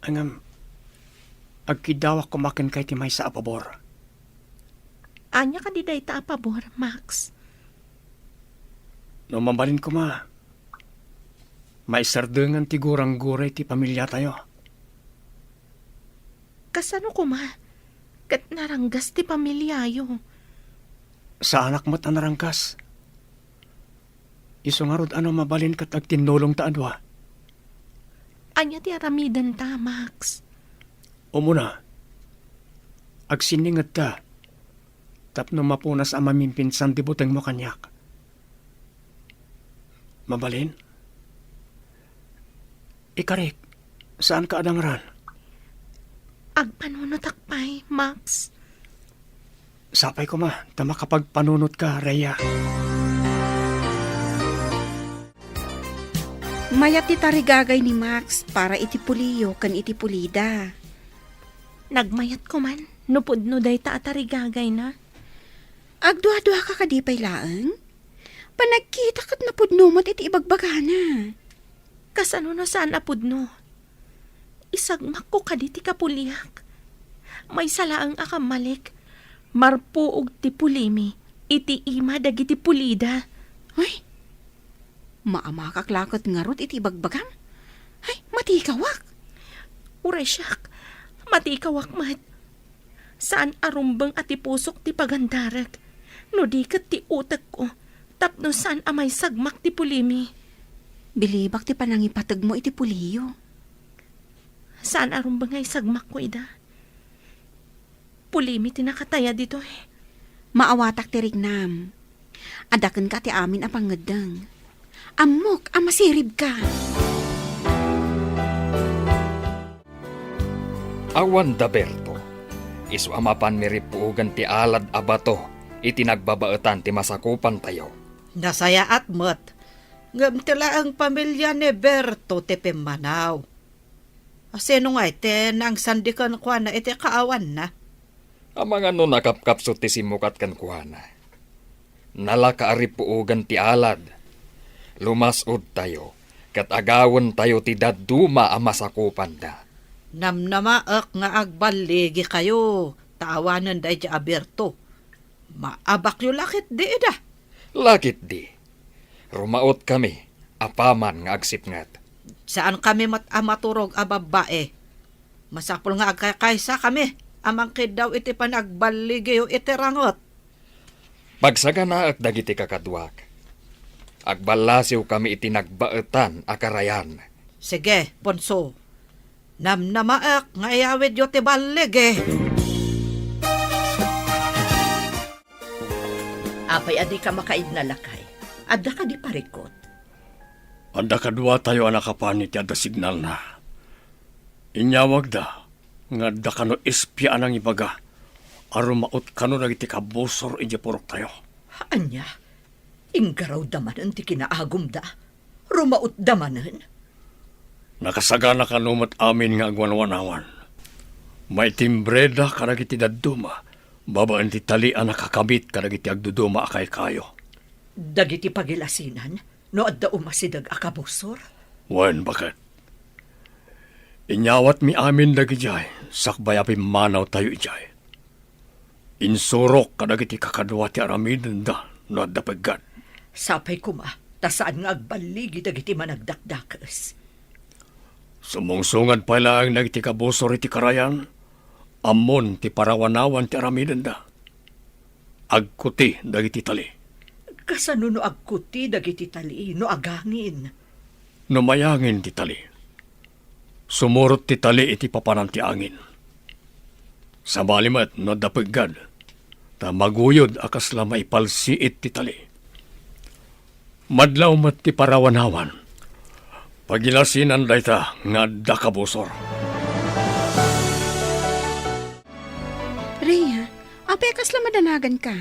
Ngem, agkiddawak koma kenka iti maysa a pabor. Ania kadi dayta a pabor, Max? No mabalin koma, maisardengan ti gurangguray ti pamiliatayo. Kasano koma? Ket naranggas ti pamiliayo. Saanak met a naranggas. Isu ngarud a no mabalin ket agtinnulongta a dua. Ania ti aramidenta, Max? Umuna, agsinningedta tapno mapunas a mamimpinsan ti butengmo kaniak. Mabalin? Ikarik, saanka a dangran? Agpanunotak pay, Max. Sapay koma ta makapagpanunotka, Rhea. Mayat ti tarigagay ni Max para iti puliyo ken iti pulida. Nagmayat koman no pudno dayta a tarigagayna. Agduaduaka kadi pay laeng? Panagkita ket napudno met iti ibagbagana. Kasano no saan a pudno? Isagmakko kadi ti kapuliak? Maysa laeng a kammalik, marpuog ti pulimi iti ima dagiti pulida. Ay, maamakak la ket ngarud iti ibagbagam. Ay, matikawak. Uray siak, matikawak met. Saan a rumbeng a ti pusok ti pagandarek, no di ket ti utekko, tapno saan a maisagmak ti pulimi. Bilibak ti panangipategmo iti puliyo. Saan a rumbeng nga isagmakko ida. Pulimi ti nakataya ditoy. Maawatak ti riknam. Adda kenka ti amin a pangngeddeng. Ammok a masiribka. Awan da Berto, isu a mapan mirippuogan ti alad a bato iti nagbabaetan ti masakupantayo. Nasayaat met, ngem ti laeng pamilia ni Berto ti pimmanaw. Asino ngay ti nangsandi kenkuana iti kaawanna? Amangan no nakapkapsut ti simmukat kenkuana. Nalaka a rippuogan ti alad. Lumas-odtayo, ket agawentayo ti dadduma a masakupanda. Namnamaek nga agballigikayo, ta awanen daydiay a Berto. Maabakyo la ketdi ida. La ketdi. Rumaotkami, apaman nga agsipnget. Saankami met a maturog a babbai. Masapul nga agkakaysakami a mangkiddaw iti panagballigiyo iti ranget. Pagsaganaek dagiti kakaduak. Agballasiwkami iti nagbaetan a karayan. Sige, Ponso. Namnamaek nga iyawidyo ti balligi. Apay a dika makaidna, lakay? Adda kadi parikut? Adda kaduatayo a nakapan iti adda signalna. Inyawagda nga adda kano espia a nangibaga a rumaot kano dagiti kabusor idiay puroktayo. Ania? Inggarawda manen ti kinaagumda? Rumaotda manen? Nakasagana kano met amin nga agwanwanawan. Maitimbreda kadagiti dadduma babaen ti tali a nakakabit kadagiti agduduma a kaykayo. Dagiti pagilasinan no adda umasideg a kabusor? Wen, baket. Inyawatmi amin dagidiay sakbay a pimmanawtayo idiay. Insurok kadagiti kakadua ti aramidenda no adda peggad. Sapay koma, ta saan nga agballigi dagiti managdakdakes. Sumungsungad pay laeng dagiti kabusor iti karayan, ammon ti parawanawan ti aramidenda. Agkuti dagiti tali. Kasano no agkuti dagiti tali no agangin? No mayangin ti tali, sumurot ti tali iti papanan ti angin. Sabali met no adda peggad, ta maguyod a kasla maipalsiit ti tali. Madlaw met ti parawanawan. Pagilasinan dayta nga adda kabusor. Rhea, apay a kasla madanaganka?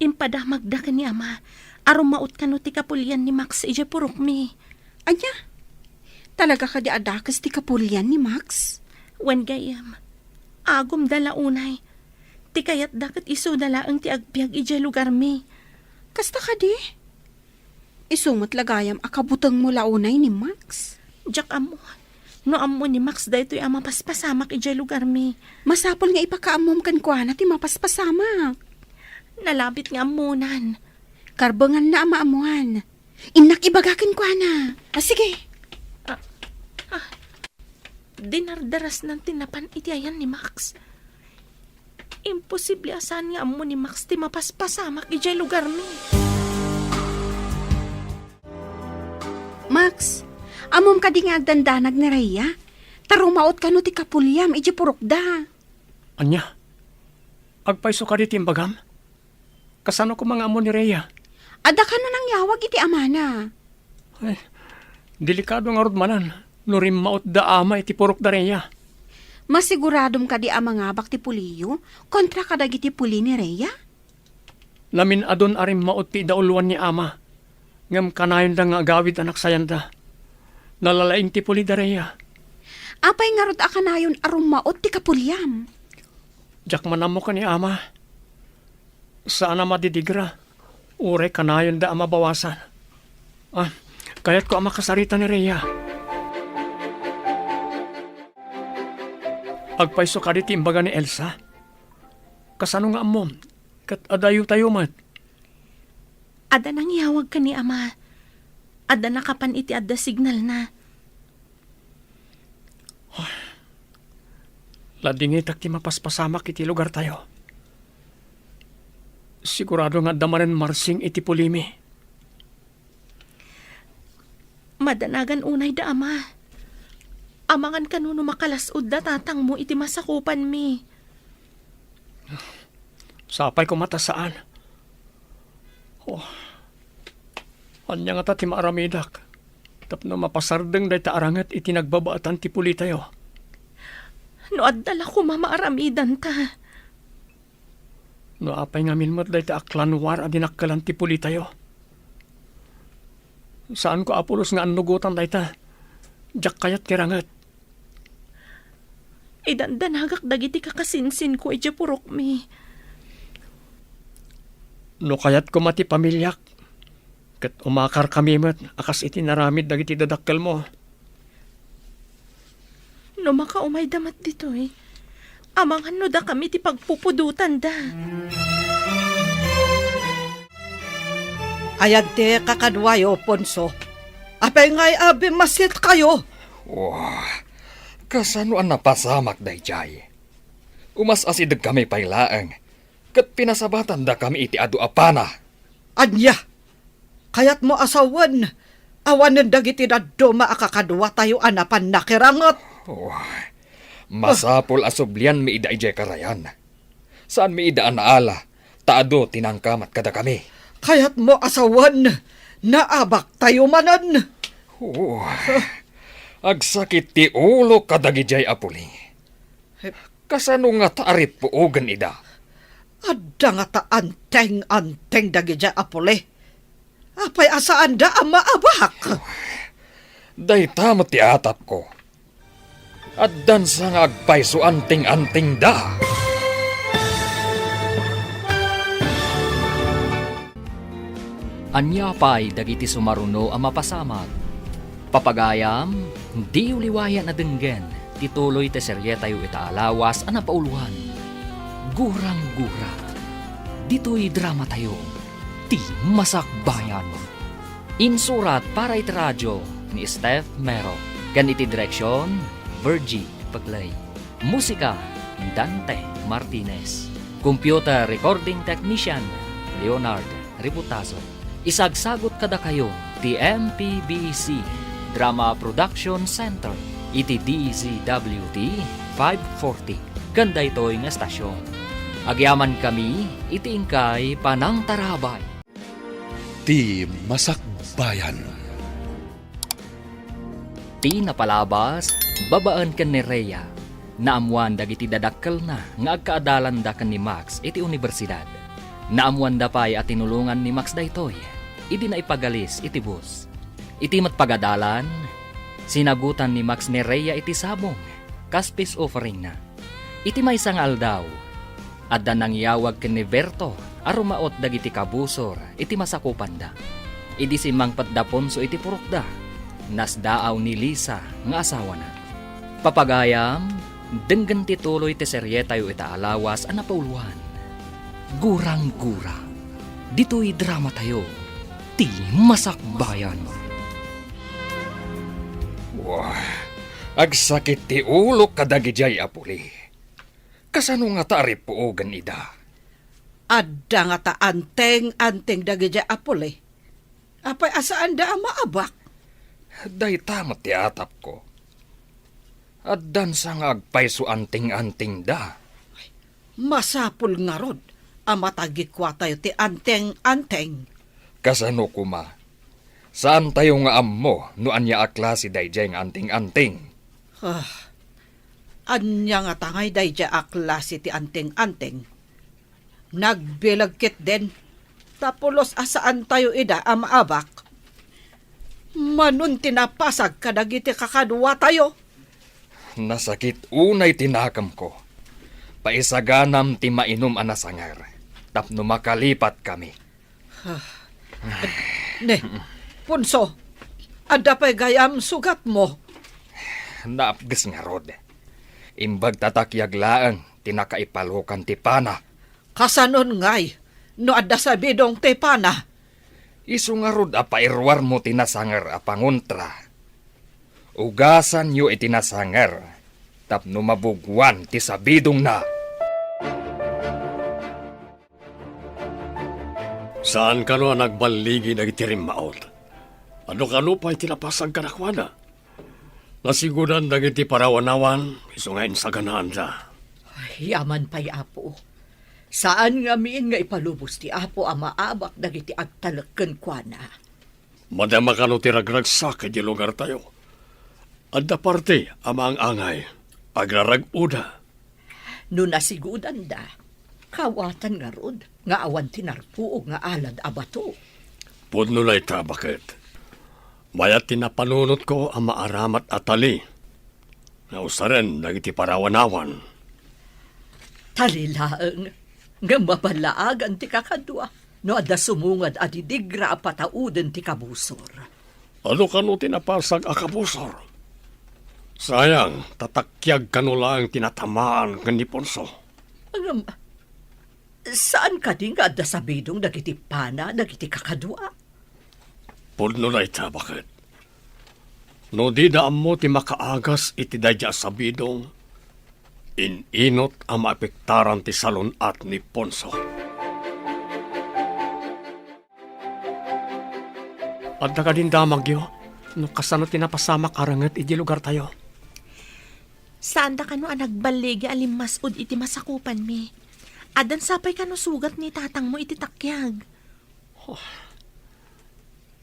Impadamagda ken ni Ama a rumaot kano ti kapulian ni Max idiay purokmi. Ania? Talaga kadi a dakes ti kapulian ni Max? Wen, gayyem. Agumda la unay. Ti kayatda ket isuda laeng ti agbiag idiay lugarmi. Kasta kadi? Isu met la gayam a kabutengmo la unay ni Max. Diak ammo. No ammo ni Max daytoy a mapaspasamak idiay lugarmi. Masapul nga ipakaammom kenkuana ti mapaspasamak. Nalabit nga ammonan. Karbenganna a maammuan. Innak ibaga kenkuana. Ah, sige. Ah, ah. Dinardarasnan ti napan iti ayan ni Max. Imposible a saan nga ammo ni Max ti mapaspasamak idiay lugarmi. Max, ammom kadi nga agdandanag ni Rhea? Ta rumaot kano ti kapuliam idiay purokda. Ania? Agpayso kadi ti imbagam? Kasano koma nga ammo ni Rhea? Adda kano nangyawag iti amana. Ay, delikado ngarud manen no rimmaotda ama iti purokda Rhea. Masiguradom kadi a mangabak ti puliyo kontra kadagiti puli ni Rhea? Namin-adun a rimmaot ti idauloan ni ama, ngem kanayonda nga agawid a naksayanda. Nalalaing ti puli da Rhea. Apay ngarud a kanayon a rummaot ti kapuliam? Diak man ammo ken ni ama. Saan a madidigra, uray kanayonda a mabawasan. Ah, kayatko a makasarita ni Rhea. Agpayso kadi ti imbaga ni Elsa? Kasano nga ammom? Ket adayotayo met. Adda nangyawag ken ni ama. Adda nakapan iti adda signalna. Ladingitak ti mapaspasamak iti lugartayo. Sigurado nga adda manen marsing iti pulimi. Madanagan unay da ama. Amangan kano no makalas-od da tatangmo iti masakupanmi. Sapay koma ta saan. Oh. Ania ngata ti maaramidak tapno mapasardeng dayta a ranget iti nagbabaetan ti pulitayo? No adda la koma maaramidanta. No apay ngamin met dayta a klanwar a dinakkelan ti pulitayo? Saanko, Apolos, nga annugotan dayta. Diak kayat ti ranget. Idandanagak dagiti kakasinsinko idiay purokmi. No kayat koma ti pamiliak, ket umakarkami met a kas iti naramid dagiti dadakkelmo. No makaumayda met ditoy, amangan no dakami ti pagpupudotanda. Ayan ti kakaduayo, Ponso. Apay ngay a bimmasitkayo? Wah, kasano a napasamak daydiay? Umas-asidegkami pay laeng, ket pinasabatandakami iti adu a pana. Ania? Kayatmo a sawen, awanen dagiti dadduma a kakaduatayo a napan nakiranget? Oh, masapul a sublianmi ida idiay karayan. Saanmi ida a naala, ta adu ti nangkamat kadakami. Kayatmo a sawen, naabaktayo manen? Oh, agsakit ti ulo kadagidiay a puli. Kasano ngata a rippuogen ida? Adda ngata anteng-anteng dagidiay a puli. Apay a saanda a maabak? Dayta met ti atapko. Addansa nga agpayso anteng-antengda. Ania pay dagiti sumaruno a mapasamak? Papagayam, diyo liwayan a denggen ti tuloy ti serietayo ita a lawas a napauloan, Gurang-gura. Ditoy dramatayo, Ti Masakbayan. Insurat para iti radio ni Steph Mero, ken iti direksion, Virgie Peclay. Musika, Dante Martinez. Computer recording technician, Leonard Ributazo. Isagsagut kadakayo ti M P B C Drama Production Center iti D Z W T five forty ken daytoy nga estasion. Agyamankami iti inkay panangtarabay. Ti Masakbayan. Ti napalabas, babaen ken ni Rhea, naammoan dagiti dadakkelna nga agkaadalanda ken ni Max iti unibersidad. Naammoanda pay a tinulongan ni Max daytoy idi naipagalis iti bus. Iti met pagadalan, sinagutan ni Max ni Rhea iti sabong kas peace offeringna. Iti maysa nga aldaw, Adda nangyawag ken ni Berto a rumaot dagiti kabusor iti masakupanda. Idi simmangpet da Ponso iti purokda, nasdaaw ni Lisa nga asawana. Papagayam, denggen ti tuloy ti serietayo ita a lawas a napauluan, Gurang-gura. Ditoy dramatayo, ti Masakbayan. Wah, agsakit ti ulok kadagijay a puli. Kasano ngata a ripuogen ida? Adda ngata anteng-anteng dagijay a puli. Apay a saanda a maabak? Dayta met ti atapko. Addansa nga agpayso anteng-antengda. Masapul ngarud a matagikuatayo ti anteng-anteng. Kasano koma? Saantayo nga ammo no ania a klase daydiay nga anteng-anteng. Ah, ania ngata ngay daydiay a klase ti anteng-anteng? Nagbileg ketdin, ta pulos a saantayo ida a maabak. Manon ti napasag kadagiti kakaduatayo. Nasakit unay ti nakemko. Paisaganam ti mainum a nasanger tapno makalipatkami. Ah, ne, Ponso, adda pay gayam sugatmo? Naapges ngarud. Imbag ta takyag laeng ti nakaipalokan ti pana. Kasanon ngay no adda sabidong ti pana? Isu ngarud a pairuarmo ti nasanger a pangontra. Ugasanyo iti nasanger tapno mabuguan ti sabidongna. Saan kano a nagballigi dagiti rimmaot? Adu kano pay ti napasag kadakuada? Nasigudan dagiti parawanawan isu nga insaganaanda. Ay, yaman pay, Apo. Saan ngamin nga ipalubos ti Apo a maabak dagiti agtalek kenkuana. Madama kano ti ragragsak iti lugartayo. Adda parte a maang-angay, agrarag-oda. No nasigudanda, kawatan ngarud nga awan ti narpuog nga alad a bato. Pudno dayta, baket. Mayat ti napanunotko a maaramat a tali nga usaren dagiti parawanawan. Tali laeng, ngem maballaagan ti kakadua no adda sumungad a didigra a patauden ti kabusor. Adu kano ti napasag a kabusor? Sayang, ta takyag kano laeng ti natamaan ken ni Ponso. Ngem, saan kadi nga adda sabidong dagiti pana dagiti kakadua? Pudno dayta, baket. No dida ammo ti makaagas iti daydiay a sabidong, in-inot a maapektaran ti salun-at ni Ponso. Adda kadin damagyo no kasano ti napasamak a renget iti lugartayo? Saanda kano a nagballigi a limmas-od iti masakupanmi? Addan sapay kano sugat ni tatangmo iti takyag? Oh,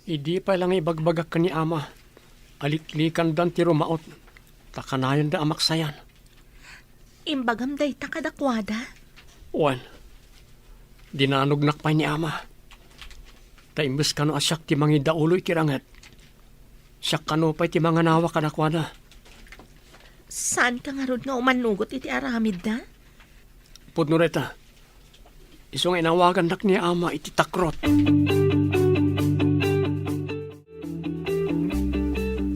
idi pay la nga ibagbagak ken ni Ama a liklikandan ti rumaot, ta kanayonda a maksayan. Imbagam dayta kadakuada? Wen, dinanognak pay ni Ama. Ta imbes kano a siak ti mangidaulo iti ranget, siak kano pay ti manganawa kadakuada. Saanka ngarud nga umanugot iti aramidda? Pudno dayta. Isu nga inawagandak ni Ama iti takrot.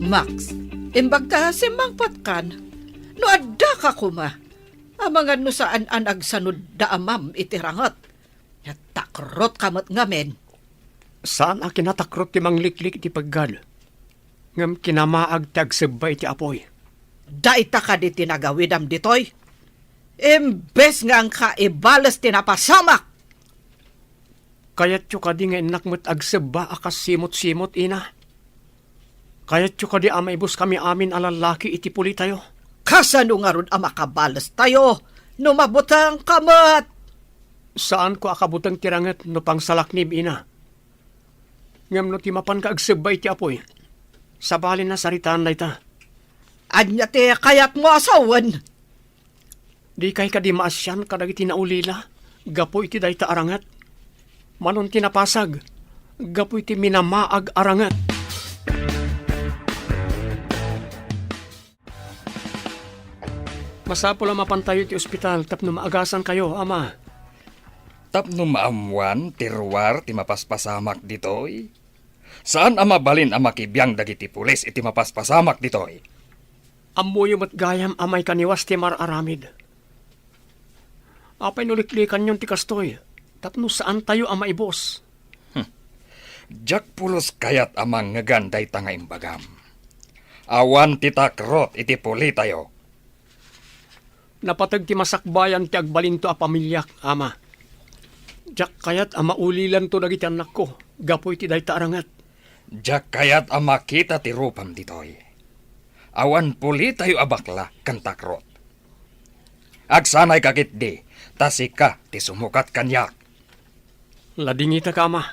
Max, imbag ta simmangpetkan, no addaka koma, amangan no saan a nagsanudda amam iti ranget. Natakrot ka met ngamin. Saan a kinatakrot ti mangliklik iti peggad, ngem kinamaag ti agsebba iti apuy. Dayta kadi ti nagawidam ditoy? Imbes nga angka ibales ti napasamak! Kayatyo kadi nga innak met agsebba a kas simot-simot, ina? Kayatyo kadi a maibuskami amin a lallaki iti pulitayo? Kasano ngarud a makabalestayo no mabutengka met? Saanko a kabuteng ti ranget no pangsalaknim, ina. Ngem no ti mapanka agsebba iti apuy, sabalin a saritaan dayta. Ania ti kayatmo a sawen? Dikay kadi maasian kadagiti naulila gapu iti dayta a ranget? Manon ti napasag gapu iti minamaag a ranget. Masapul a mapantayo iti ospital tapno maagasankayo, Ama. Tapno maammoan ti ruar ti mapaspasamak ditoy, saan a mabalin a makibiang dagiti pulis iti mapaspasamak ditoy. Ammoyo met gayam a maikaniwas ti mar-aramid. Apay no liklikanyon ti kastoy, tapno saantayo a maibus? Hmm. Diak pulos kayat a mangngegan dayta nga imbagam. Awan ti takrot iti pulitayo. Napateg ti masakbayan ti agbalinto a pamiliak, Ama. Diak kayat a maulilanto dagiti annakko gapu iti dayta a ranget. Diak kayat a makita ti rupam ditoy. Awan pulitayo a bakla ken takrot. Agsanayka ketdi, ta sika ti sumukat kaniak. Ladingitek, Ama.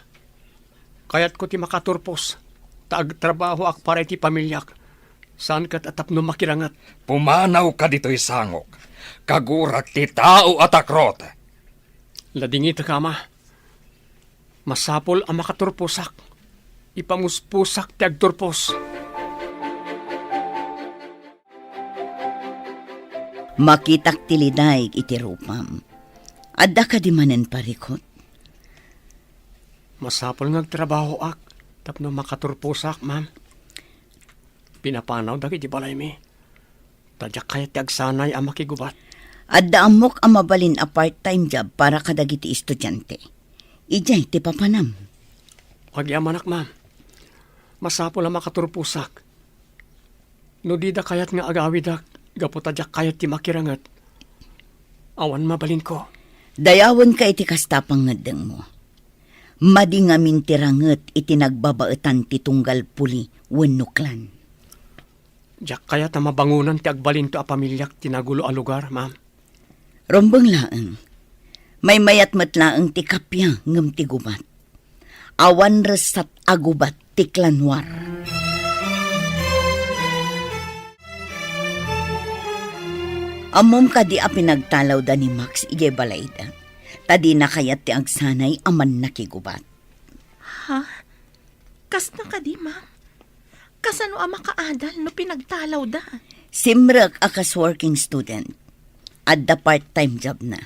Kayatko ti makaturpos, ta agtrabahoak para iti pamiliak, saan ket a tapno makiranget. Pumanawka ditoy sangok. Kagurak ti tao a takrot. Ladingitek, Ama. Masapul a makaturposak. Ipamuspusak ti agturpos. Makitak ti lidaig iti rupam. Adda kadi manen parikut? Masapul nga agtrabahoak tapno makaturposak, ma'am. Pinapanaw dagiti balaymi. Ta diak kayat ti agsanay a makigubat. Adda ammok a mabalin a part-time job para kadagiti estudiante. Idiay ti papanam. Agyamanak, ma'am. Masapul a makaturposak. No dida kayat nga agawidak gapu ta diak kayat ti makiranget, awan mabalinko. Dayawenka iti kasta a pangngeddengmo. Madi ngamin ti ranget iti nagbabaetan ti tunggal puli wenno klan. Diak kayat a mabangonan ti agbalinto a pamiliak ti nagulo a lugar, ma'am. Rumbeng laeng. Maymayat met laeng ti kappia ngem ti gubat. Awan ressat a gubat ti klan War. Ammom kadi a pinagtalawda ni Max idiay balayda, ta dina kayat ti agsanay a mannakigubat. Ha? Kasna kadi, ma'am? Kasano a makaadal no pinagtalawda? Simrek a kas working student. Adda part-time job na.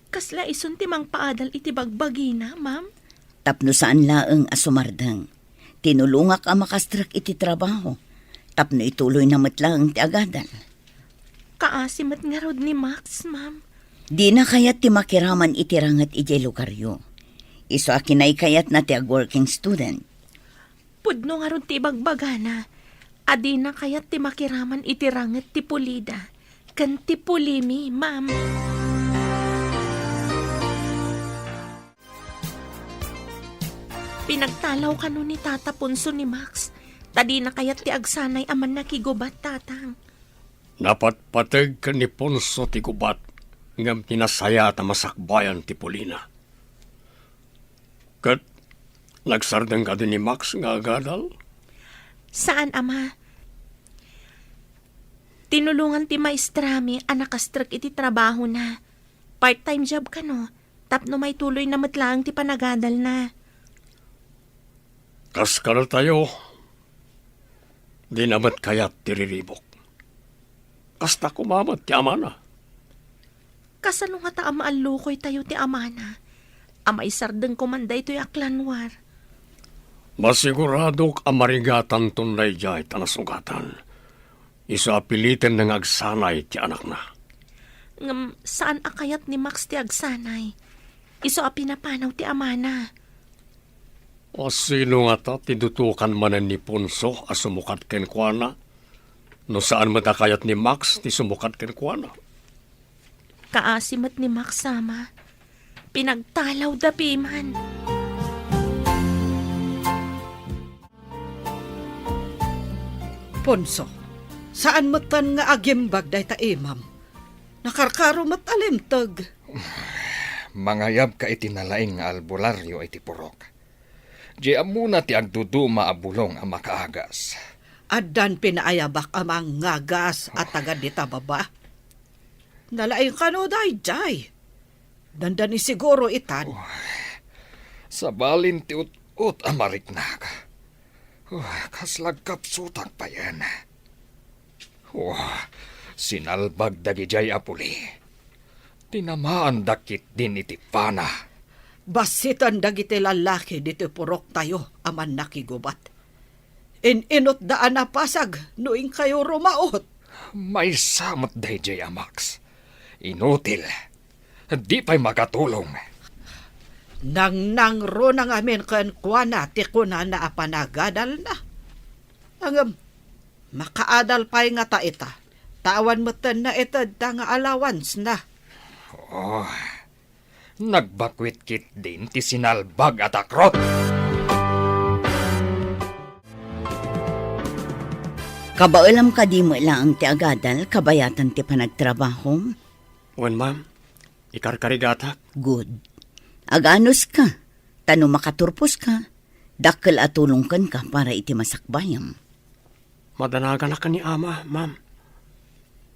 Kasla isun ti mangpaadal iti bagbagina, ma'am? Tapno saan laeng a sumardeng, tinulongak a makastrek iti trabaho, tapno ituloyna met laeng ti agadal. Kaasi met ngarud ni Max, ma'am. Dina kayat ti makiraman iti ranget idiay lugaryo. Isu a kinaykayatna ti ag-working student. Pudno ngarud ti ibagbagana a dina kayat ti makiraman iti ranget ti pulida ken ti pulimi, ma'am. Pinagtalaw kano ni Tata Ponso ni Max, ta dina kayat ti agsanay a mannakigubat, Tatang. Napatpateg ken ni Ponso ti gubat, ngem ti nasayaat a masakbayan ti pulina. Ket nagsardeng kadi ni Max nga agadal? Saan, Ama. Tinulongan ti maestrami a nakastrek iti trabahona. Part-time job kano, tapno maituloyna met laeng ti panagadalna. Kas kadatayo, dina met kayat ti riribuk. Kasta koma met ti amana. Kasano ngata a maallukoytayo ti amana a maisardeng koman daytoy a klan War? Masiguradok a marigatanton daydiay ta nasungatan. Isu a pilitenna nga agsanay ti anakna. Ngem saan a kayat ni Max ti agsanay. Isu a pinapanaw ti amana. A sino ngata ti dutokan manen ni Ponso a sumukat kenkuana? No saan met a kayat ni Max ti sumukat kenkuana? Kaasi met ni Max, Ama. Pinagtalawda piman. Ponso, saan metten nga agimbag dayta imam. Nakarkaro met a limteg. Mangayabka iti nalaing nga albularyo iti purok. Di ammona ti agduduma a bulong a makaagas. Addan pinaayabak a mangagas a taga dita baba. Nalaing kano daydiay. Dandani siguro itan. Oh, sabalin ti ut-ot a mariknak. Oh, kasla agkapsutak payen. Oh, sinalbag dagidiay a puli. Tinamaandak ketdin iti pana. Bassiten dagiti lallaki ditoy puroktayo a mannakigubat. In-inutda a napasag no inkayo rumaot. Maysa met daydiay a Max. Inutil. Di pay makatulong. Nangnangruna ngamin kenkuana ti kunana a panagadalna. Ngem, makaadal pay ngata ita, ta awan metten naitedda nga allowance-na. Oh, nagbakuit ketdin ti sinalbag a takrot. Kabaelam kadi met laeng ti agadal kabayatan ti panagtrabahom? Wen, ma'am. Ikarkarigatak. Good. Aganuska, ta no makaturposka, dakkel a tulong kenka para iti masakbayam. Madanaganak ken ni ama, ma'am.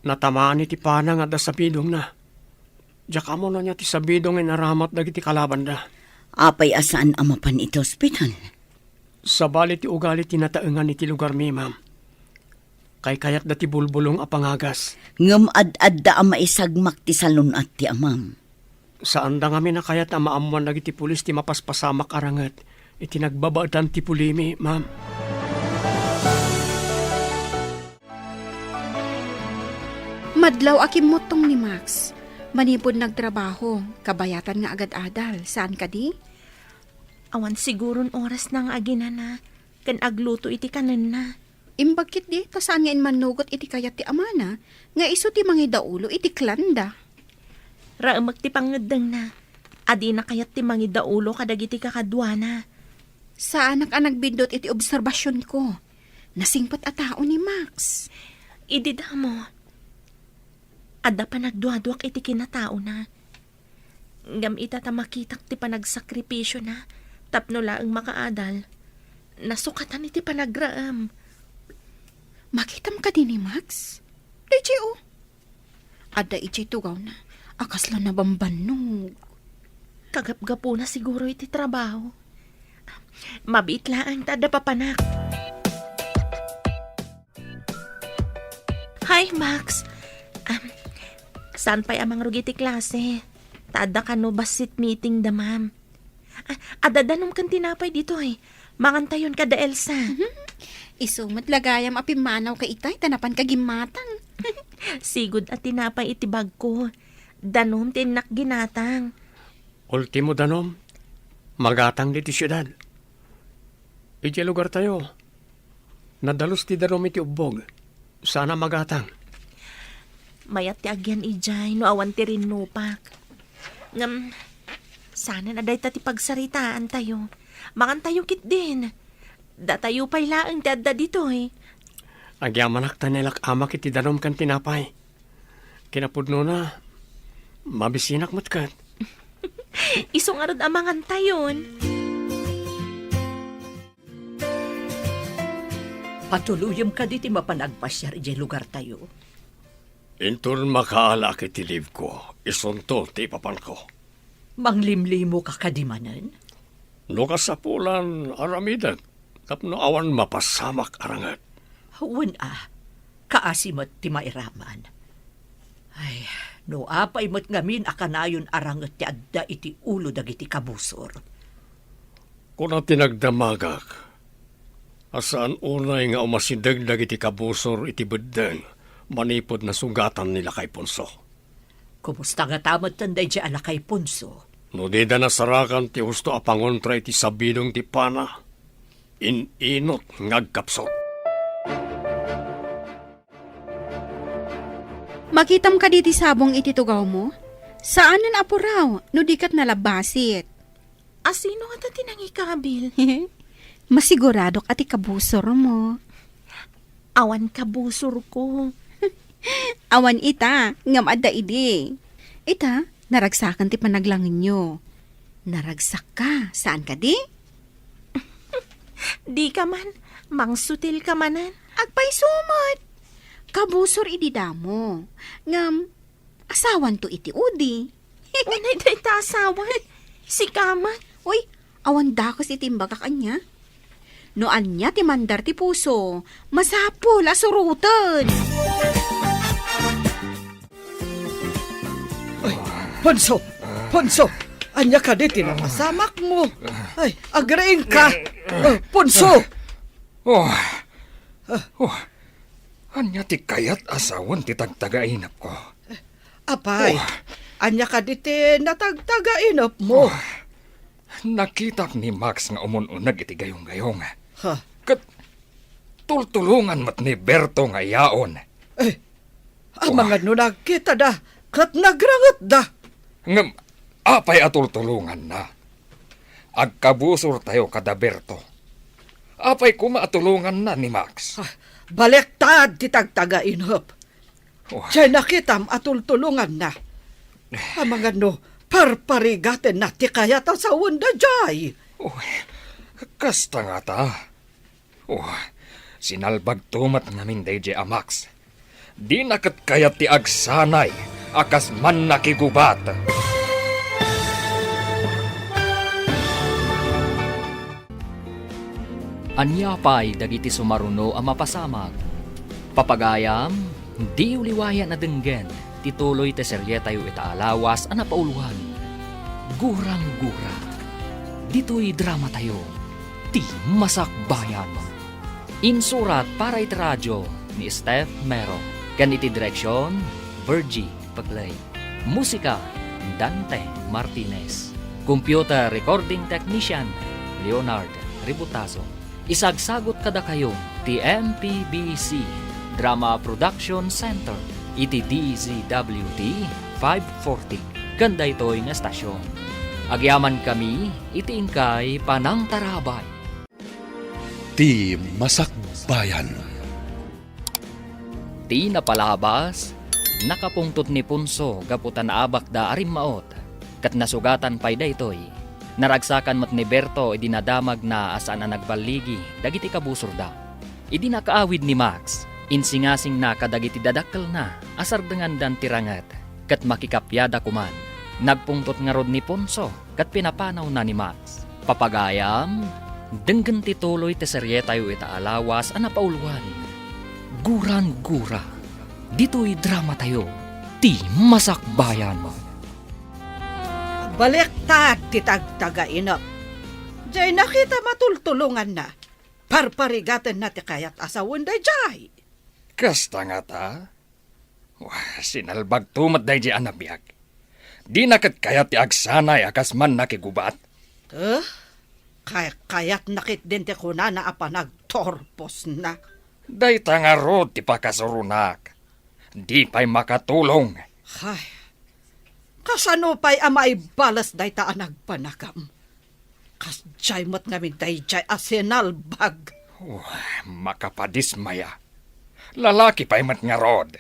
Natamaan iti pana nga adda sabidongna. Diak ammo no ania ti sabidong nga inaramat dagiti kalabanda. Apay a saan a mapan iti ospital? Sabali ti ugali ti nataengan iti lugarmi, ma'am. Kaykayatda ti bulbulong a pangagas. Ngem ad-adda a maisagmak ti salun-at ti amam. Saanda ngamin a kayat a maammuan dagiti pulis ti mapaspasamak a ranget iti nagbabaetan ti pulimi, ma'am. Madlaw a kimmuttong ni Max. Manipud nagtrabaho, kabayatan nga agad-adal. Saan kadi? Awan siguron orasna nga aginana ken agluto iti kanenna. Imbag ketdi ta saan nga immannugot iti kayat ti amana nga isu ti mangidaulo iti klanda. Raemek ti pangngeddengna a dina kayat ti mangidaulo kadagiti kakaduana. Saanak a nagbiddut iti obserbasionko. Nasingpet a tao ni Max. Idi damo, adda panagduaduak iti kinataona. Ngem ita ta makitak ti panagsakripisiona tapno laeng makaadal, nasukatan iti panagraem. Makitam kadi ni Max? Daydiay, o. Adda idiay tugawna a kasla nabambannog. Kagapgapuna siguro iti trabaho. Mabiit laeng ta adda papanak. Hi, Max. Am, saan pay a mangrugi ti klase? Ta adda kano bassit meeting da ma'am. Ah, adda danom ken tinapay ditoy. Mangantayon kada Elsa. Mhm. Isu met la gayam a pimmanaw ka itay ta napan ka gimmatang. Sigud a tinapay iti bagko. Danom ti innak ginatang. Ultimo danom, magatang ditoy siudad. Idiay lugartayo, nadalus ti danom iti ubbog. Saan a magatang. Mayat ti agian idiay no awan ti rinnupak. Ngem, saanen a dayta ti pagsaritaantayo. Mangantayo ketdin. Datayo pay laeng ti adda ditoy. Agyamanak ta nailak-amak iti danom ken tinapay. Kinapudnona, mabisinak met ket. Isu ngarud a mangantayon. Patuloyem kadi ti mapan agpasiar idiay lugartayo? Inton makaalaak iti leave-ko, isunto ti ipapanko. Manglimlimo ka kadi manen? No kasapulan, aramidek tapno awan mapasamak a ranget. Wen a, kaasi met ti mairaman. Ay, no apay met ngamin a kanayon a ranget ti adda iti ulo dagiti kabusor. Kuna ti nagdamagak a saan unay nga umasideg dagiti kabusor iti beddeng manipud nasugatan ni Lakay Ponso. Kumusta ngata metten daydiay a Lakay Ponso? No dida nasarakan ti husto a pangontra iti sabidong ti pana, in-inut nga agkapsut. Makitam kadi ti sabong iti tugawmo? Saanen a puraw no di ket nalabbasit. Asino ngata ti nangikabil? Masiguradok a ti kabusormo. Awan kabusorko. Awan ita, ngem adda idi. Ita, naragsakan ti panaglangenyo. Naragsakka, saan kadi? Dika man, mangsutilka manen. Agpayso met. Kabusor idi damo. Ngem, asawanto iti udi. Unay dayta asawan. Sika met. Uy, awan dakes iti imbagak ania. No ania ti mandar ti puso, masapul a suroten. Ay, Ponso! Ponso! Ania kadi ti napasamakmo? Ay, agriingka. Oh, Ponso! Oh. Oh. Ania ti kayat a sawen ti tagtagainepko? Apay, Oh. ania kadi ti natagtagainepmo? Oh. Nakitak ni Max nga umun-uneg iti gayong-gayong. Ha? Ket tultulongan met ni Berto nga iyaon. Eh, Amangan no nagkitada ket nagrangetda. Ngem, apay a tultulonganna? Agkabusortayo kada Berto. Apay koma a tulonganna ni Max? Ah, baliktad ti tagtagainep. Oh. Diay nakitam a tultulonganna. Amangan no parparigatenna ti kayat a sawenda diay. Oh, kasta ngata. Oh, sinalbagto met ngamin daydiay a Max. Dina ket kayat ti agsanay a kas mannakigubat. Ania pay dagiti sumaruno a mapasamak? Papagayam, diyo liwayan a denggen ti tuloy ti serietayo ita a lawas a napauluan, Gurang-gura. Ditoy dramatayo, Ti Masakbayan. Insurat para iti radio ni Steph Mero, ken iti direksion, Virgie Paclay. Musika, Dante Martinez. Computer recording technician, Leonard Ributazo. Isagsagut kadakayo ti M P B C Drama Production Center iti D Z W T five forty ken daytoy nga estasion. Agyamankami iti inkay panangtarabay. Ti Masakbayan. Ti napalabas, nakapungtot ni Ponso gapu ta naabakda a rimmaot, ket nasugatan pay daytoy. Naragsakan met ni Berto idi nadamagna a saan a nagballigi dagiti kabusorda. Idi nakaawid ni Max, insingasingna kadagiti dadakkelna a sardengandan ti ranget, ket makikapiada koman. Nagpungtot ngarud ni Ponso ket pinapanawna ni Max. Papagayam, denggen ti tuloy ti serietayo ita a lawas a napauluan, Gurang-gura. Ditoy dramatayo, Ti Masakbayan. Baliktad ti tagtagainep. Diay nakitam a tultulonganna. Parparigatenna ti kayat a sawen daydiay. Kasta ngata? Wah, sinalbagto met daydiay a nabiag. Dina ket kayat ti agsanay a kas mannakigubat. Eh? Kay-, kayatna ketdin ti kunana a panagturposna. Dayta ngarud ti pakasuronak. Di pay makatulong. Ay, kasano pay a maibales dayta a nagpanagam? Kasdiay met ngamin daydiay a sinalbag. Oh, makapadismaya. Lalaki pay met ngarud.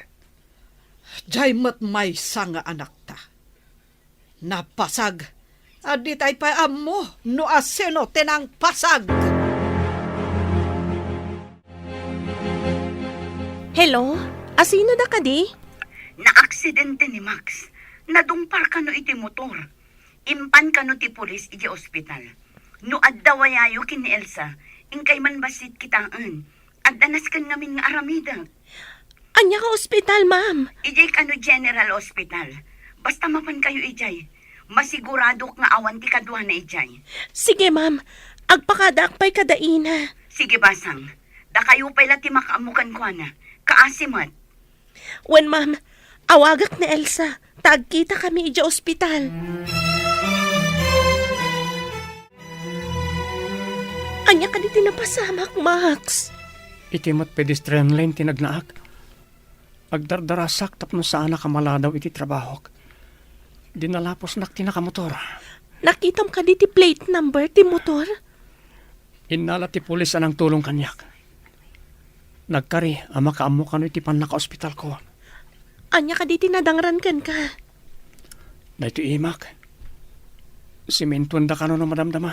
Diay met maysa nga anakta. Napasag. A ditay pay ammo no asino ti nangpasag. Hello? Asino da kadi? Naaksidente ni Max. Nadungpar kano iti motor. Impan kano ti pulis iti ospital. No adda wayayo ken ni Elsa, inkay man bassit kitaen. Adda nasken ngamin nga aramidek. Ania nga ospital, ma'am? Idiay kano General Hospital. Basta mapan kayo idiay. Masiguradok nga awan ti kaduana idiay. Sige, ma'am. Agpakadaak pay kada ina. Sige, basang. Dakayo pay la ti makaammo kenkuana. Kaasi met. Wen, ma'am. Awagak ni Elsa. Ta agkita kami idiay ospital. Ania kadi ti napasamak, Max? Iti met pedestrian lane ti nagnaak. Agdardarasak tapno saanak a maladaw iti trabahok. Dinalaposnak ti nakamotor. Nakitam kadi ti plate number ti motor? Innala ti pulis a nangtulong kaniak. Nagkari a makaammo kano iti pannakaospitalko. Ania kadi ti nadangran kenka? Daytoy imak. Simentoenda kano no madamdama.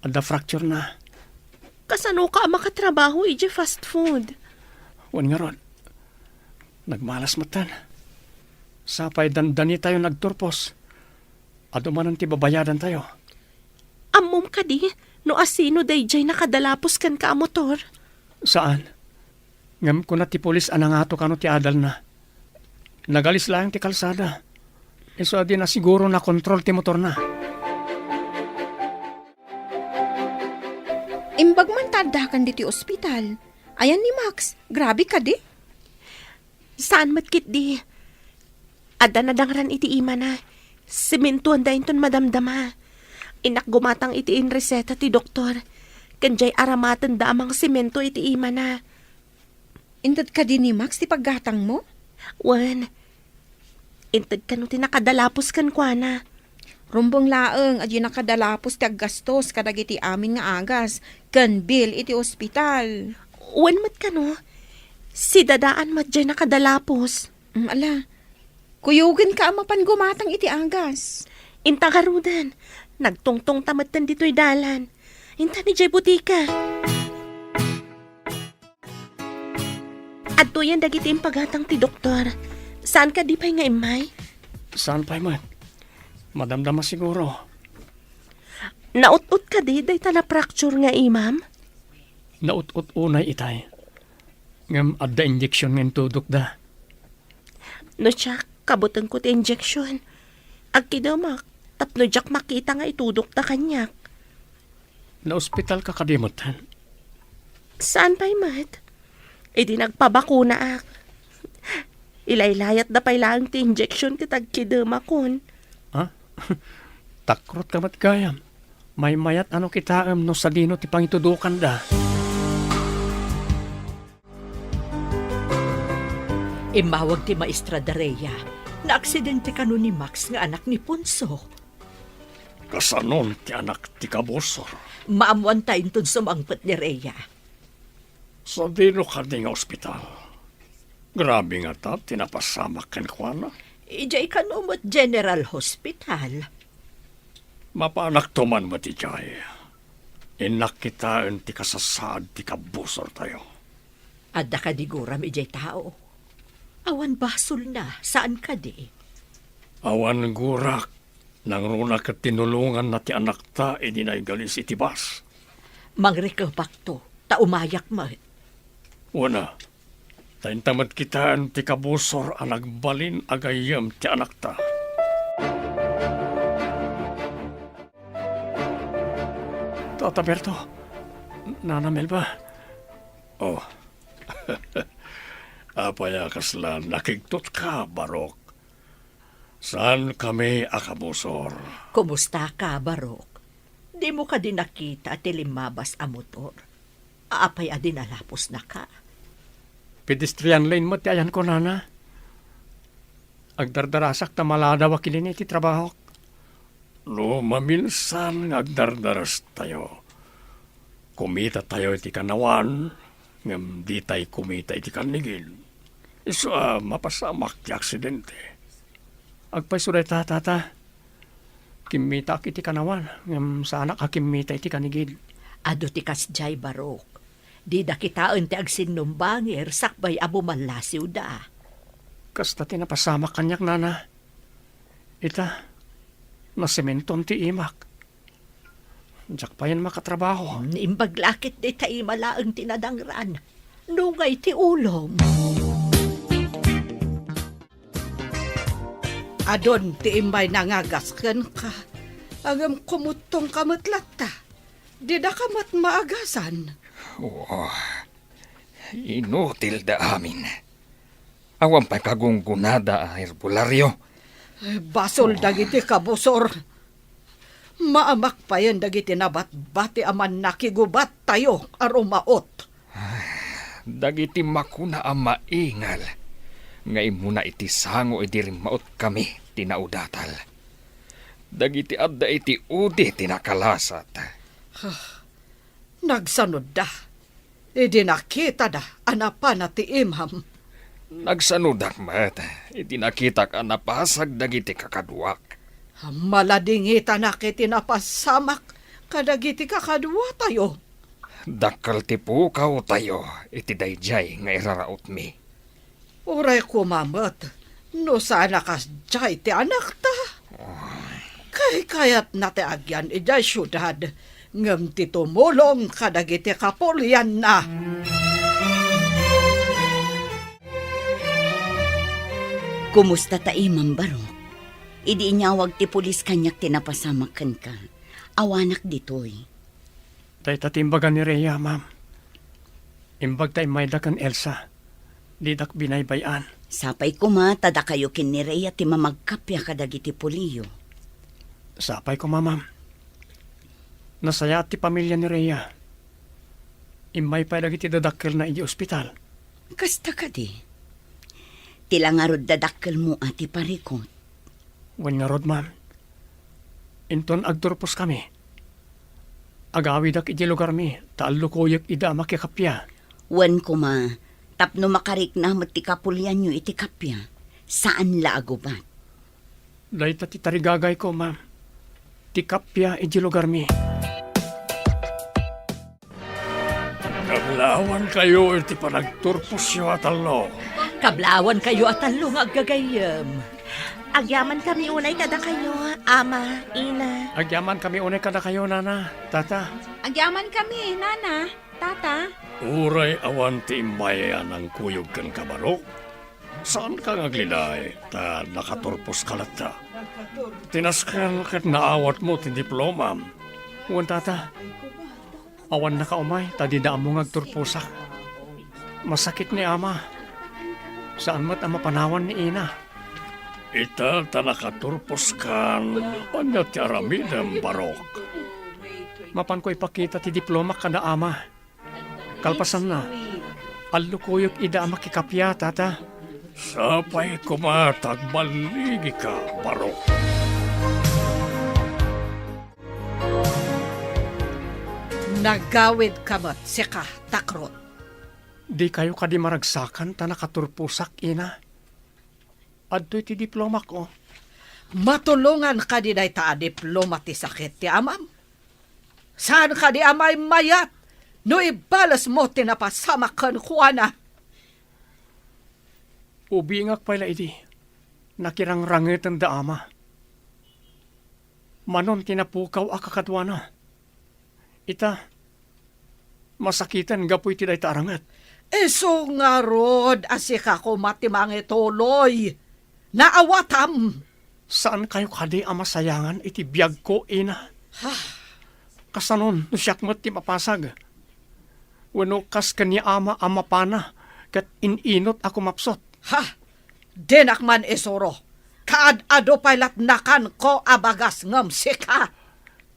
Adda fracture na. Kasanoka a makatrabaho idiay fast food? Wen ngarud, nagmalas metten. Sapay dandanitayo nagturpos. Adu manen ti babayadantayo. Ammom kadi no asino daydiay nakadalapos kenka a motor? Saan. Ngem kuna ti pulis a nangato kano ti adalna. Nagalis laeng ti kalsada. Isu a di na siguro nakontrol ti motorna. Imbag man ta addakan ditoy ospital. Ayan ni Max, grabe kadi. Saan met ketdi. Adda nadangran iti imana. Sementoanda inton madamdama. Innak gumatang iti inreseta ti doktor. Ken diay aramatenda a mangsemento iti imana. Inted kadi ni Max ti paggatangmo? Wen. Inted kano ti nakadalapos kenkuana. Rumbeng laeng a diay nakadalapos ti aggastos kadagiti amin nga agas ken bill iti ospital. Wen met kano, si Dadaan met diay nakadalapos. Mm, ala, kuyogenka a mapan gumatang iti agas. Inta garuden, nagtungtongta metten ditoy dalan. Inta ni diay butika. Adtoyen dagiti impagatang ti doktor. Saan kadi pay nga immay? Saan pay met? Madamdama siguro. Naut-ot kadi dayta na-fracture nga imam? Naut-ot unay itay. Ngem adda injeksion nga intudokda. No siak, kabutenko ti injeksion. Agkidemak, tapno diak makita nga itudokda kaniak. Naospitalka kadi metten? Saan pay met? Idi nagpabakunaak. Ilaylayatda pay laeng ti injeksion ket agkidemakon. Ha? Takrotka met gayam. Maymayat a no kitaem no sadino ti pangitudokanda. Immawag ti maestra Daria. Naaksidente kano ni Max nga anak ni Ponso? Kasanon ti anak ti kabusor? Maammoanta inton sumangpet ni Rhea. Sadino kadi nga ospital? Grabe ngata ti napasamak kenkuana. Idiay kano met General Hospital. Mapanakto man met idiay. Innak kitaen ti kasasaad ti kabusortayo. Adda kadi guram idiay tao? Awan basolna, saan kadi? Awan gurak, nangruna ket tinulonganna ti anakta idi naigalis iti bus. Mangrikepakto, ta umayak met. Wen a, ta inta met kitaen ti kabusor a nagbalin a gayyem ti anakta. Tata Berto, Nana Melba. Oh. Apay a kasla nakigtotka, Barok? Saankami a kabusor. Kumustaka, Barok? Dimo kadi nakita ti limmabas a motor? Apay a dinalaposnaka? Pedestrian lane met ti ayanko, Nana. Agdardarasak ta maladaw a kilin iti trabahok. No maminsan nga agdardarastayo, kumitatayo iti kanawan, ngem ditay kumita iti kannigil. Isu a mapasamak ti aksidente. Agpayso dayta, Tata. Kimmitaak iti kanawan, ngem saanak a kimmita iti kannigil. Adu ti kasdiay, Barok. Dida kitaen ti agsinnumbangir sakbay a bumallasiwda. Kasta ti napasamak kaniak, Nana. Ita, nasementon ti imak. Diak payen makatrabaho. Naimbag la ket dayta ima laeng ti nadangran. Nungay ti ulom. Adun ti immay nangagas kenka. Ngem kumuttongka met latta. Didaka met maagasan. Oh, inutilda amin. Awan pay kagunggonada a herbolario. Ay, basol dagiti kabusor. Maamak payen dagiti nabatbati a mannakigubattayo a rumaot. Dagiti makuna a maingal nga immuna iti sango idi rimmaotkami ti naudatal. Dagiti adda iti udi ti nakalasat. Nagsanodda idi nakitada a napana ti imam. Nagsanodak met idi nakitak a napasag dagiti kakaduak. Maladingitanak iti napasamak kadagiti kakaduatayo. Dakkel ti pukawtayo iti daydiay nga irarautmi. Uray koma met no saan a kasdiay ti anakta. Kaykayatna ti agyan idiay siudad, ngem ti tumulong kadagiti kapulianna. Kumusta ta imam, Barok? Idi inyawag ti pulis kaniak ti napasamak kenka, awanak ditoy. Dayta ti imbaga ni Rhea, ma'am. Imbag ta immayda ken Elsa. Didak binaybay-an. Sapay koma ta dakayo ken ni Rhea ti mamagkappia kadagiti puliyo. Sapay koma, ma'am. Nasayaat ti pamilia ni Rhea. Immay pay dagiti dadakkelna idiay ospital. Kasta kadi. Ti la ngarud dadakkelmo a ti parikut. Wen ngarud, ma'am. Inton agturposkami, agawidak idiay lugarmi ta allukuyek ida a makikappia. Wen koma, tapno makarikna met ti kapulianyo iti kappia, saan la a gubat. Dayta ti tarigagayko, ma'am. Ti kappia idiay lugarmi. Kablaawankayo iti panagturposyo a tallo. Kablaawankayo a tallo nga aggagayyem. Agyamankami unay kadakayo, Ama, Ina. Agyamankami unay kadakayo, Nana, Tata. Agyamankami, Nana, Tata. Uray awan ti immay a nangkuyog kenka, Barok, saanka nga agliday ta nakaturposka latta. Ti nasken ket naawatmo ti diplomam. Wen, Tata, awannaka umay ta dida ammo nga agturposak. Masakit ni Ama. Saan met a mapanawan ni Ina. Ita ta nakaturposkan, ania ti aramidem, Barok? Mapanko ipakita ti diplomak kada Ama. Kalpasanna, allukuyek ida a makikappia, Tata. Sapay koma ta agballigika, Barok. Nagawidka met, sika, Takrot. Dikayo kadi maragsakan ta nakaturposak, Ina? Adtoy ti diplomak, o. Matulongan kadi dayta a diploma ti sakit ti amam? Saan kadi a maymayat no ibalesmo ti napasamak kenkuana? Ubingak pay la idi, nakirangrangeten da Ama. Manon ti napukaw a kakaduana. Ita, masakiten gapu iti dayta a ranget. Isu ngarud a sika koma ti mangituloy. Naawatam. Saankayo kadi a masayangan iti biagko, Ina? Ha? Kasanon no siak met ti mapasag? Wenno kas ken ni Ama a mapana ket in-inut a kumapsut? Ha? Dinak man isuro. Kaad-adu pay lat nakanko a bagas ngem sika.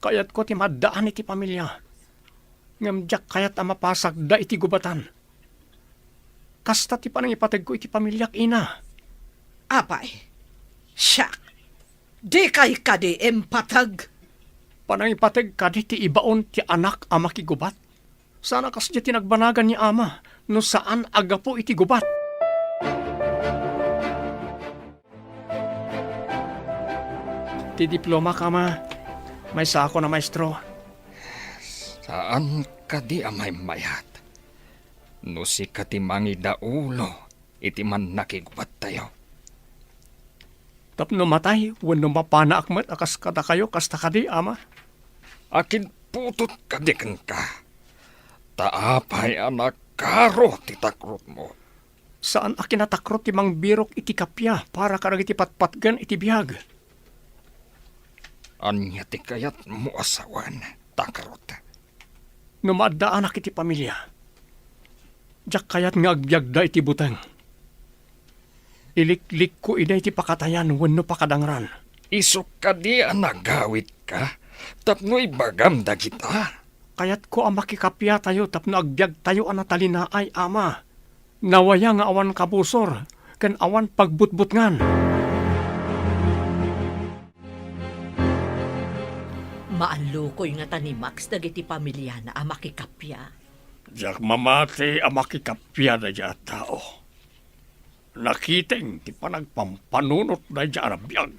Kayatko ti maaddaan iti pamilia. Ngem diak kayat a mapasagda iti gubatan. Kasta ti panangipategko iti pamiliak, Ina. Apay, siak, dikay kadi impateg? Panangipateg kadi ti ibaon ti anak a makigubat? Saan a kasdiay ti nagbanagan ni Ama no saan a gapu iti gubat. Ti diplomak, Ama. Maysaakon a maestro. Saan kadi a maymayat no sika ti mangidaulo iti mannakigubattayo? Tapno matay wenno mapanaak met a kas kadakayo, kasta kadi, Ama? Akinputot kadi kenka? Ta apay a nakaro ti takrotmo? Saan a kinatakrot ti mangbirok iti kappia para kadagiti patpatgen iti biag. Ania ti kayatmo a sawen, Takrot? No maaddaanak iti pamilia, diak kayat nga agbiagda iti buteng. Iliklikko ida iti pakatayan wenno pakadangran. Isu kadi a nagawidka tapno ibagam dagita? Kayatko a makikapiatayo tapno agbiagtayo a natalinaay, Ama. Nawaya nga awan kabusor ken awan pagbutbutngan. Maallukoy ngata ni Max dagiti pamiliana a makikappia. Diak mamati a makikappia daydiay a tao. Nakiteng ti panagpampanunot daydiay a biag.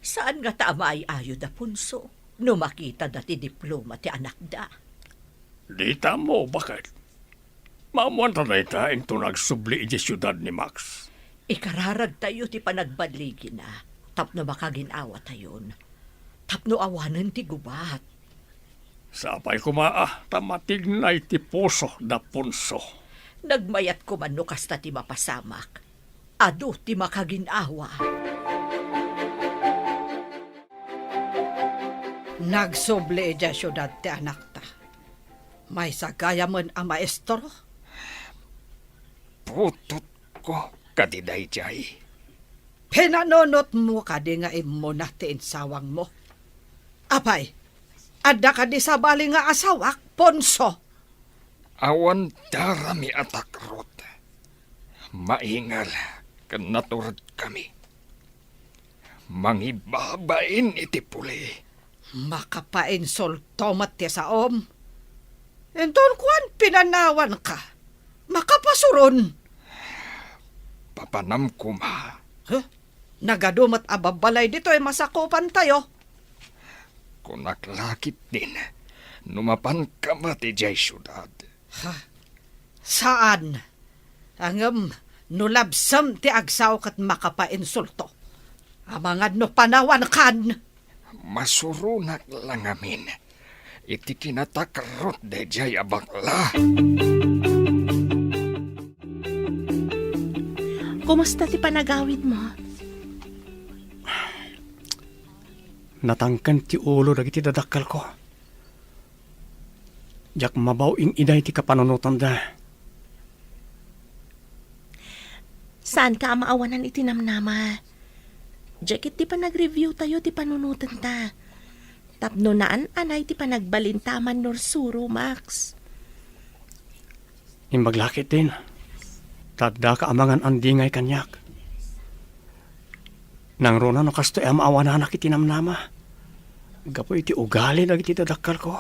Saan ngata a maay-ayo da Ponso no makitada ti diploma ti anakda? Dita ammo, baket. Maammoanta dayta inton agsubli idiay siudad ni Max. Ikararagtayo ti panagballigina tapno makagin-awatayon, tapno awanen ti gubat. Sapay koma a ta matignay ti puso da Ponso. Nagmayat koma no kasta ti mapasamak. Adu ti makagin-awa. Nagsubli idiay siudad ti anakta. Maysa gayamen a maestro? Putotko kadi daydiay. Pinanunotmo kadi nga immuna ti insawangmo? Apay, adda kadi sabali nga asawak, Ponso? Awan darami a takrot. Maingal ken naturedkami. Mangibabain iti puli. Makapainsulto met ti saom. Inton kuan, pinanawanka. Makapasuron. Papanam koma. Huh? Nagadu met a babbalay ditoy masakupantayo. Kunak la ketdin, no mapanka met idiay siudad. Ha? Saan. Ngem no labsem ti agsao ket makapainsulto. Amangan no panawankan. Masuronak la ngamin iti kinatakrot daydiay a bakla. Kumusta ti panagawidmo? Natangken ti ulo dagiti dadakkelko. Diak mabaw in-iday ti kapanunotanda. Saanka a maawanan iti namnama. Diak ket ti panagreviewtayo ti panunotenta. Tapno naan-anay ti panagbalinta a mannursuro, Max. Imbag la ketdin, ta addaka amangan a dingay kaniak. Nangruna no kastoy a maawananak iti namnama gapu iti ugali dagiti dadakkelko.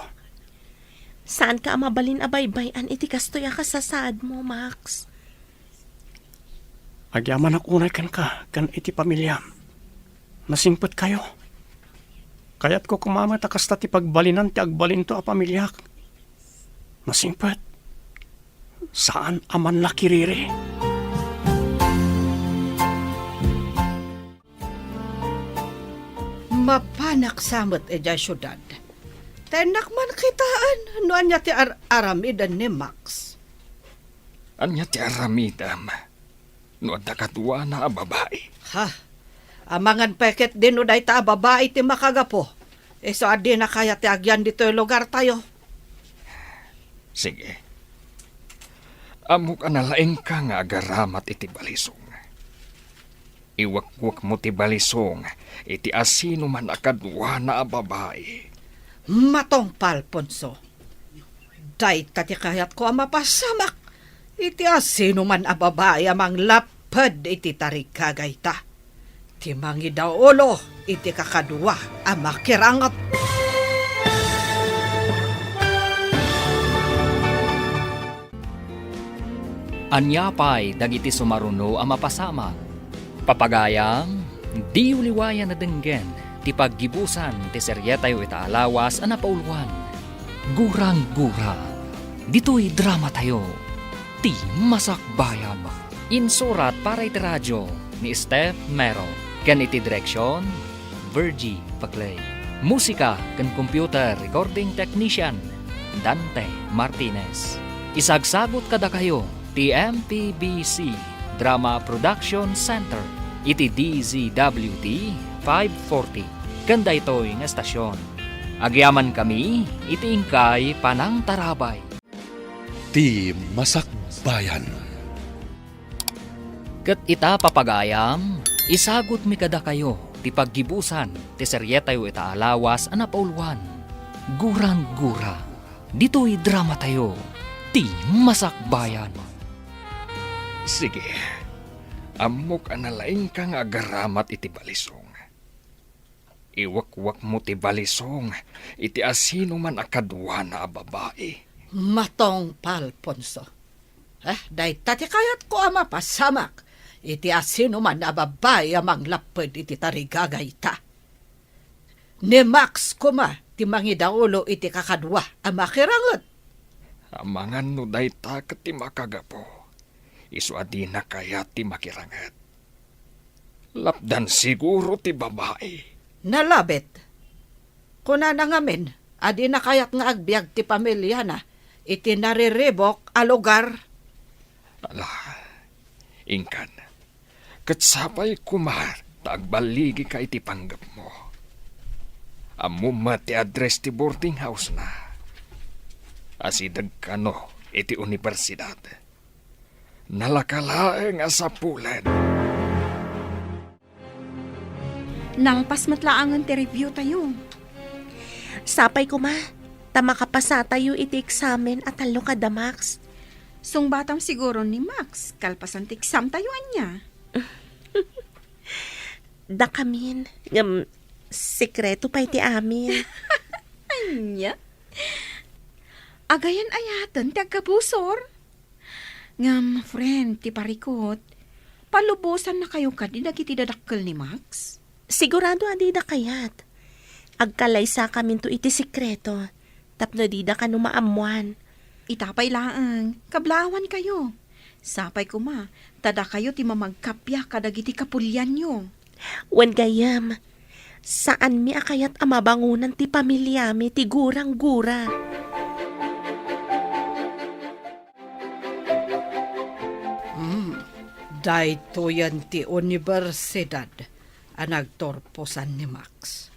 Saanka a mabalin a baybay-an iti kastoy a kasasaadmo, Max. Agyamanak unay kenka ken iti pamiliam. Nasingpetkayo. Kayatko koma met a kasta ti pagbalinan ti agbalinto a pamiliak. Nasingpet. Saan a manlakiriri. Mapanak sa met idiay siudad. Ta innak man kitaen no ania ti ar-aramiden ni Max. Ania ti aramidem no adda kaduana a babai? Ha? Amangan pay ketdin no dayta a babai ti makagapu. Isu a dina kayat ti agyan ditoy lugartayo. Sige. Ammok a nalaingka nga agaramat iti balisong. Iwekwekmo ti balisong iti asinoman a kaduana a babai. Matungpal, Ponso. Dayta ti kayatko a mapasamak iti asinoman a babai a manglapped iti tarigagayta. Ti mangidaulo iti kakadua a makiranget. Ania pay dagiti sumaruno a mapasamak? Papagayam, diyo liwayan a denggen ti paggibusan ti serietayo ita a lawas a napauloan, Gurang-gura. Ditoy dramatayo, Ti Masakbayan. Insurat para iti radio ni Steph Mero ken iti direksion, Virgie Paclay. Musika ken computer recording technician, Dante Martinez. Isagsagut kadakayo ti M P B C Drama Production Center iti D Z W T five forty ken daytoy nga estasion. Agyamankami iti inkay panangtarabay. Ti Masakbayan. Ket ita, papagayam, isagutmi kadakayo ti paggibusan ti serietayo ita a lawas a napauloan, Gurang-gura. Ditoy dramatayo, Ti Masakbayan. Sige, ammok a nalaingka nga agaramat iti balisong. Iwekwekmo ti balisong iti asinoman a kaduana a babai. Matungpal, Ponso. Eh, dayta ti kayatko a mapasamak iti asinoman a babai a manglapped iti tarigagayta. Ni Max koma ti mangidaulo iti kakadua a makiranget. Amangan no dayta ket ti makagapu, isu a dina kayat ti makiranget. Lapdan siguro ti babai. Nalabit. Kunana ngamin a dina kayat nga agbiag ti pamiliana iti nariribuk a lugar. Ala, inkan. Ket sapay koma ta agballigika iti panggepmo. Ammom met ti address ti boarding house-na. Asideg kano iti universidad. Nalaka laeng a sapulen. Nalpas met laengen ti review tayo. Sapay koma, ta makapasatayo iti eksamen a tallo kada Max. Sungbatam siguro ni Max, kalpasan ti exam tayo, ania? Dakamin, ngem sekreto pay ti amin. Ania? Agayan-ayaten ti agkabusor? Ngem, friend, ti parikut, palubosannakayo kadi dagiti dadakkel ni Max? Sigurado a dida kayat. Agkalaysakaminto iti sekreto, tapno dida kano maammoan. Ita pay laeng, kablaawankayo. Sapay koma, ta dakayo ti mamagkappia kadagiti kapulianyo. Wen gayyem, saanmi a kayat a mabangonan ti pamiliami ti gurang-gura. Hmm, daytoyen ti universidad a nagturposan ni Max.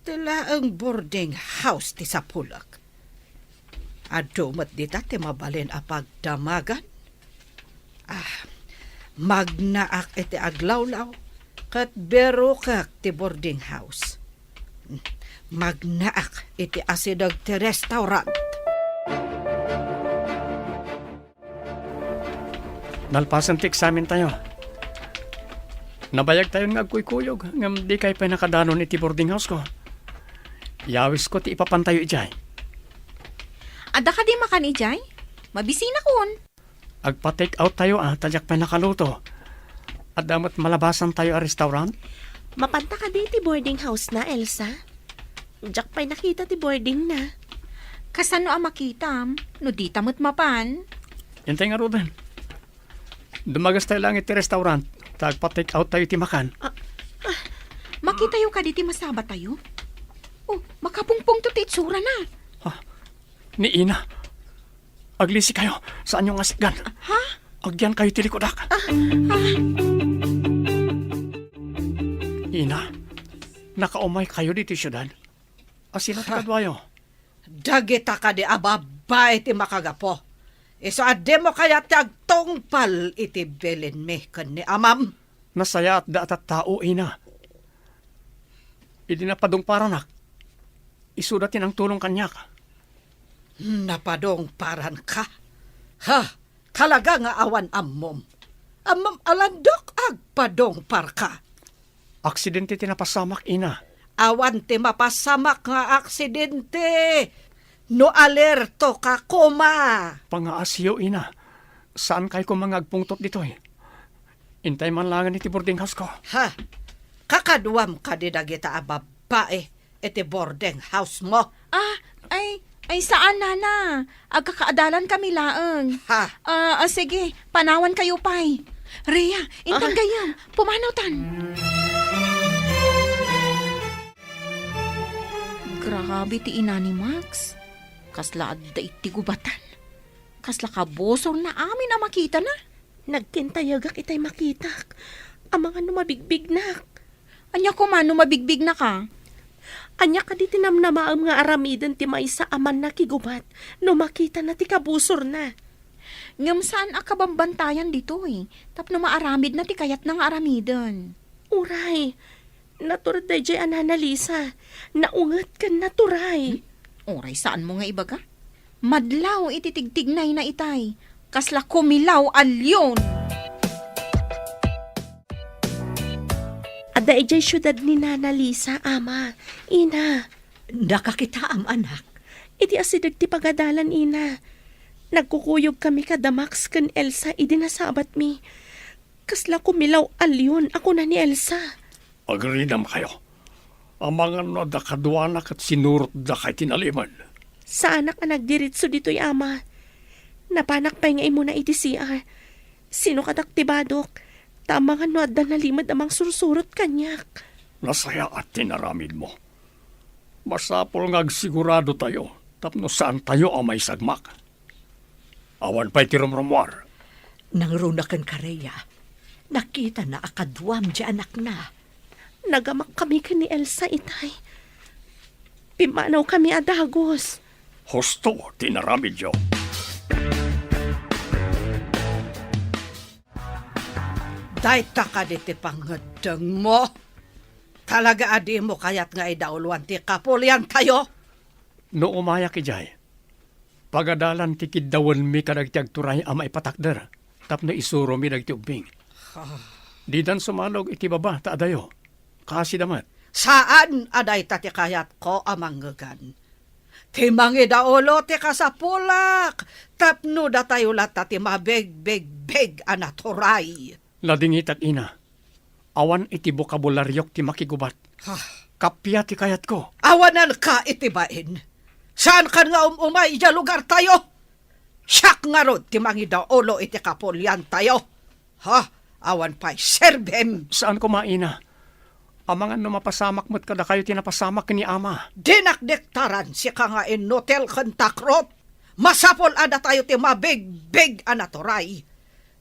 Ti laeng boarding house ti sapulek. Adu met dita ti mabalin a pagdamagan. Ah, magnaak iti aglawlaw ket birukek ti boarding house. Magnaak iti asideg ti restaurant. Nalpasen ti eksamen tayo. Nabayag tayon nga agkuykuyog, ngem dikay pay nakadanon iti boarding house ko. Yawisko ti ipapan tayo idiay. Adda kadi makan idiay? Mabisinakon. Agpa-take out tayo, a, ta diak pay nakaluto. Adda met malabasan tayo a restaurant? Mapanta kadi iti boarding house na, Elsa? Diak pay nakita ti boarding na. Kasano a makitam no dita met mapan? Intay ngaruden. Dumagas tayo lang iti restaurant, ta agpa-take out tayo iti makan. Ah, ah, makitayo kadi ti masaba tayo? Oh, makapungpungto ti itsura na. Ha? Ni Ina. Aglisi kayo, saanyo nga sikgan. Ha? Agyan kayo ti likudak. Ah, ah. Ina, nakaumay kayo ditoy siudad? Asino ti Ha? kaduayo? Dagita kadi a babbai ti makagapu. Isu a dimo kayat ti agtungpal iti bilinmi ken ni amam? Nasayaat da a tattao, Ina. Idi napadungparanak, isuda ti nangtulong kaniak. Napadungparanka? Ha? Talaga nga awan ammom? Ammom a landok agpadungparka? Aksidente ti napasamak, Ina. Awan ti mapasamak nga aksidente no alerto ka koma. Pangaasiyo, Ina. Saan kay koma nga agpungtot ditoy? Intay man langen iti boarding house ko. Ha? Kakaduam kadi dagita a babbai iti boarding house mo? Ah, ay, ay, saan, Nana. Agkakaadalan kami laeng. Ha? Ah, ah, sige, panawan kayo pay. Rhea, intan Ah. gayam, pumanawtan. Grabe ti ina ni Max. Kasla adda iti gubatan. Kasla kabusor na amin a makita na. Nagkintayagak itay makitak. Amangan no mabigbignak. Ania koma no mabigbignaka? Ania kadi ti namnamaem nga aramiden ti maysa a mannakigubat no makitana ti kabusorna? Ngem saan a kabambantayan ditoy tapno maaramidna ti kayatna nga aramiden. Uray, natured daydiay a Nana Lisa. Naunget ken naturay. Hmm? Uray saanmo nga ibaga? Madlaw iti tigtignayna itay, kasla kumilaw a leon. Adda idiay siudad ni Nana Lisa, Ama. Ina. Nakakitaam, anak. Iti asideg ti pagadalan, Ina. Nagkukuyog kami kada Max ken Elsa idi nasabatmi. Kasla kumilaw a leon a kuna ni Elsa. Agridam kayo. Amangan no adda kaduana ket sinurotda kay tinalimen. Saanak a nagdiritso ditoy, Ama. Napanak pay nga imuna iti C R. Sinukatak ti badok, ta amangan no adda nalimed a mangsursurot kaniak. Nasayaat ti naramidmo. Masapul nga agsigurado tayo tapno saan tayo a maisagmak. Awan pay ti rumrumuar. Nangruna ken Rhea. Nakitana a kaduam ti anakna. Nagamak kami ken ni Elsa itay. Pimmanaw kami a dagus. Husto ti inaramidyo. Dayta kadi ti pangngeddengmo? Talaga a dimo kayat nga idauloan ti kapuliantayo? No umayak idiay, pagadalan ti kiddawenmi kadagiti agturay a maipatakder tapno isuromi dagiti ubbing. Ah. Didan sumalog iti baba ta adayo. Kaasida met. Saan a dayta ti kayatko a mangngegan. Ti mangidaulo ti kasapulak, tapno datayo latta ti mabegbegbeg a naturay. Ladingitak, ina. Awan iti bokabulariok ti makigubat. Ha? Kappia ti kayatko. Awananka iti bain. Saankan nga um-umay idiay lugartayo. Siak ngarud ti mangidaulo iti kapuliantayo. Ha? Awan pay serbim. Saan koma, ina. Amangan no mapasamak met kadakayo ti napasamak ni ama. Dinak diktaran sika nga innutil ken takrot. Masapul a datayo ti mabigbig a naturay.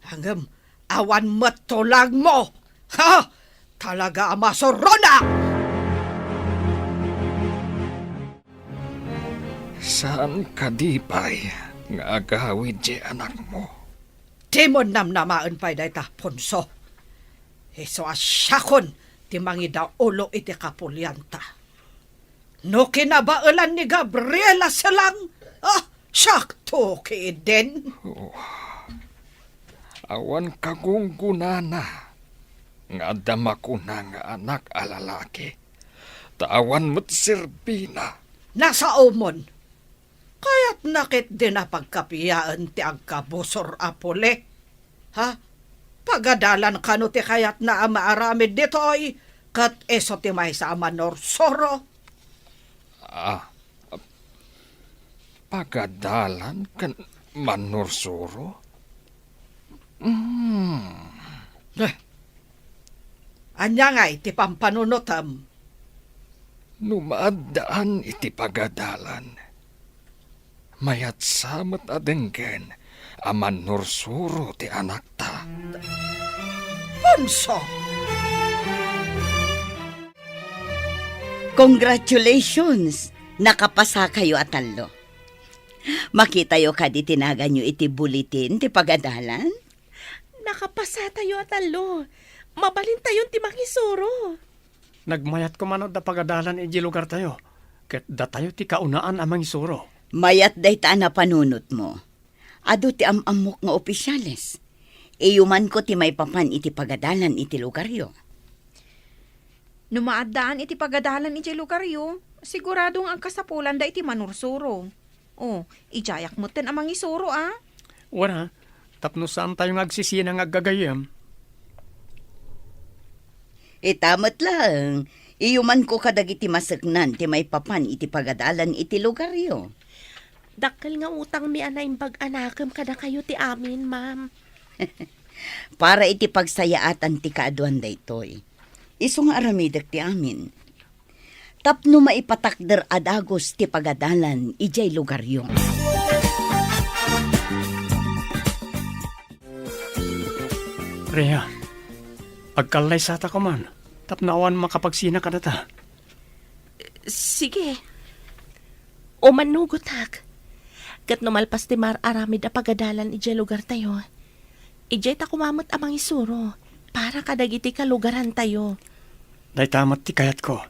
Ngem awan met tulagmo. Ha? Talaga a masuronak! Saan kadi pay nga agawid ti anakmo? Dimon namnamaen pay dayta, Ponso. Isu a siakon ti mangidaulo iti kapulianta. No kinabaelan ni Gabriela Selang, ah, siakto ketdin. Oh, awan kagunggonana nga adda makuna nga anak a lalaki, ta awan met serbina. Nasaomon. Kayatna ketdin a pagkapiaen ti agkabusor a puli. Ha? Pagadalan kano ti kayatna a maaramid ditoy, ket isu ti maysa a manursuro? Ah, pagadalan ken manursuro? Hmm. Eh, ania ngay ti pampanunotem? No maaddaan iti pagadalan, mayat sa met a denggen a manursuro ti anakta. Ponso! Congratulations! Nakapasakayo a tallo. Makitayo kadi ti naganyo iti bulletin ti pagadalan? Nakapasatayo a tallo. Mabalintayon ti mangisuro. Nagmayat koma no adda pagadalan idiay lugartayo, ket datayo ti kaunaan a mangisuro. Mayat dayta a napanunotmo. Adu ti am-ammok nga opisiales. Iyumanko ti maipapan iti pagadalan iti lugaryo. No maaddaan iti pagadalan idiay lugaryo, sigurado nga agkasapulanda iti manursuro. Oh, idiayak metten a mangisuro, a? Wen a, tapno saantayo nga agsisina nga aggagayyem. Ita met laeng, iyumanko kadagiti maseknan ti maipapan iti pagadalan iti lugaryo. Dakkel nga utangmi a naimbag a nakem kadakayo ti amin, ma'am. Para iti pagsayaatan ti kaaduan daytoy, isu nga aramidek ti amin. Tapno maipatakder a dagus ti pagadalan idiay lugaryo. Rhea, agkallaysata koman tapno awan makapagsina kadata. Sige. O mannugotak. Ket no malpas ti mar-aramid a pagadalan idiay lugartayo, idiay ta koma met a mangisuro para kadagiti kalugarantayo. Dayta met ti kayatko,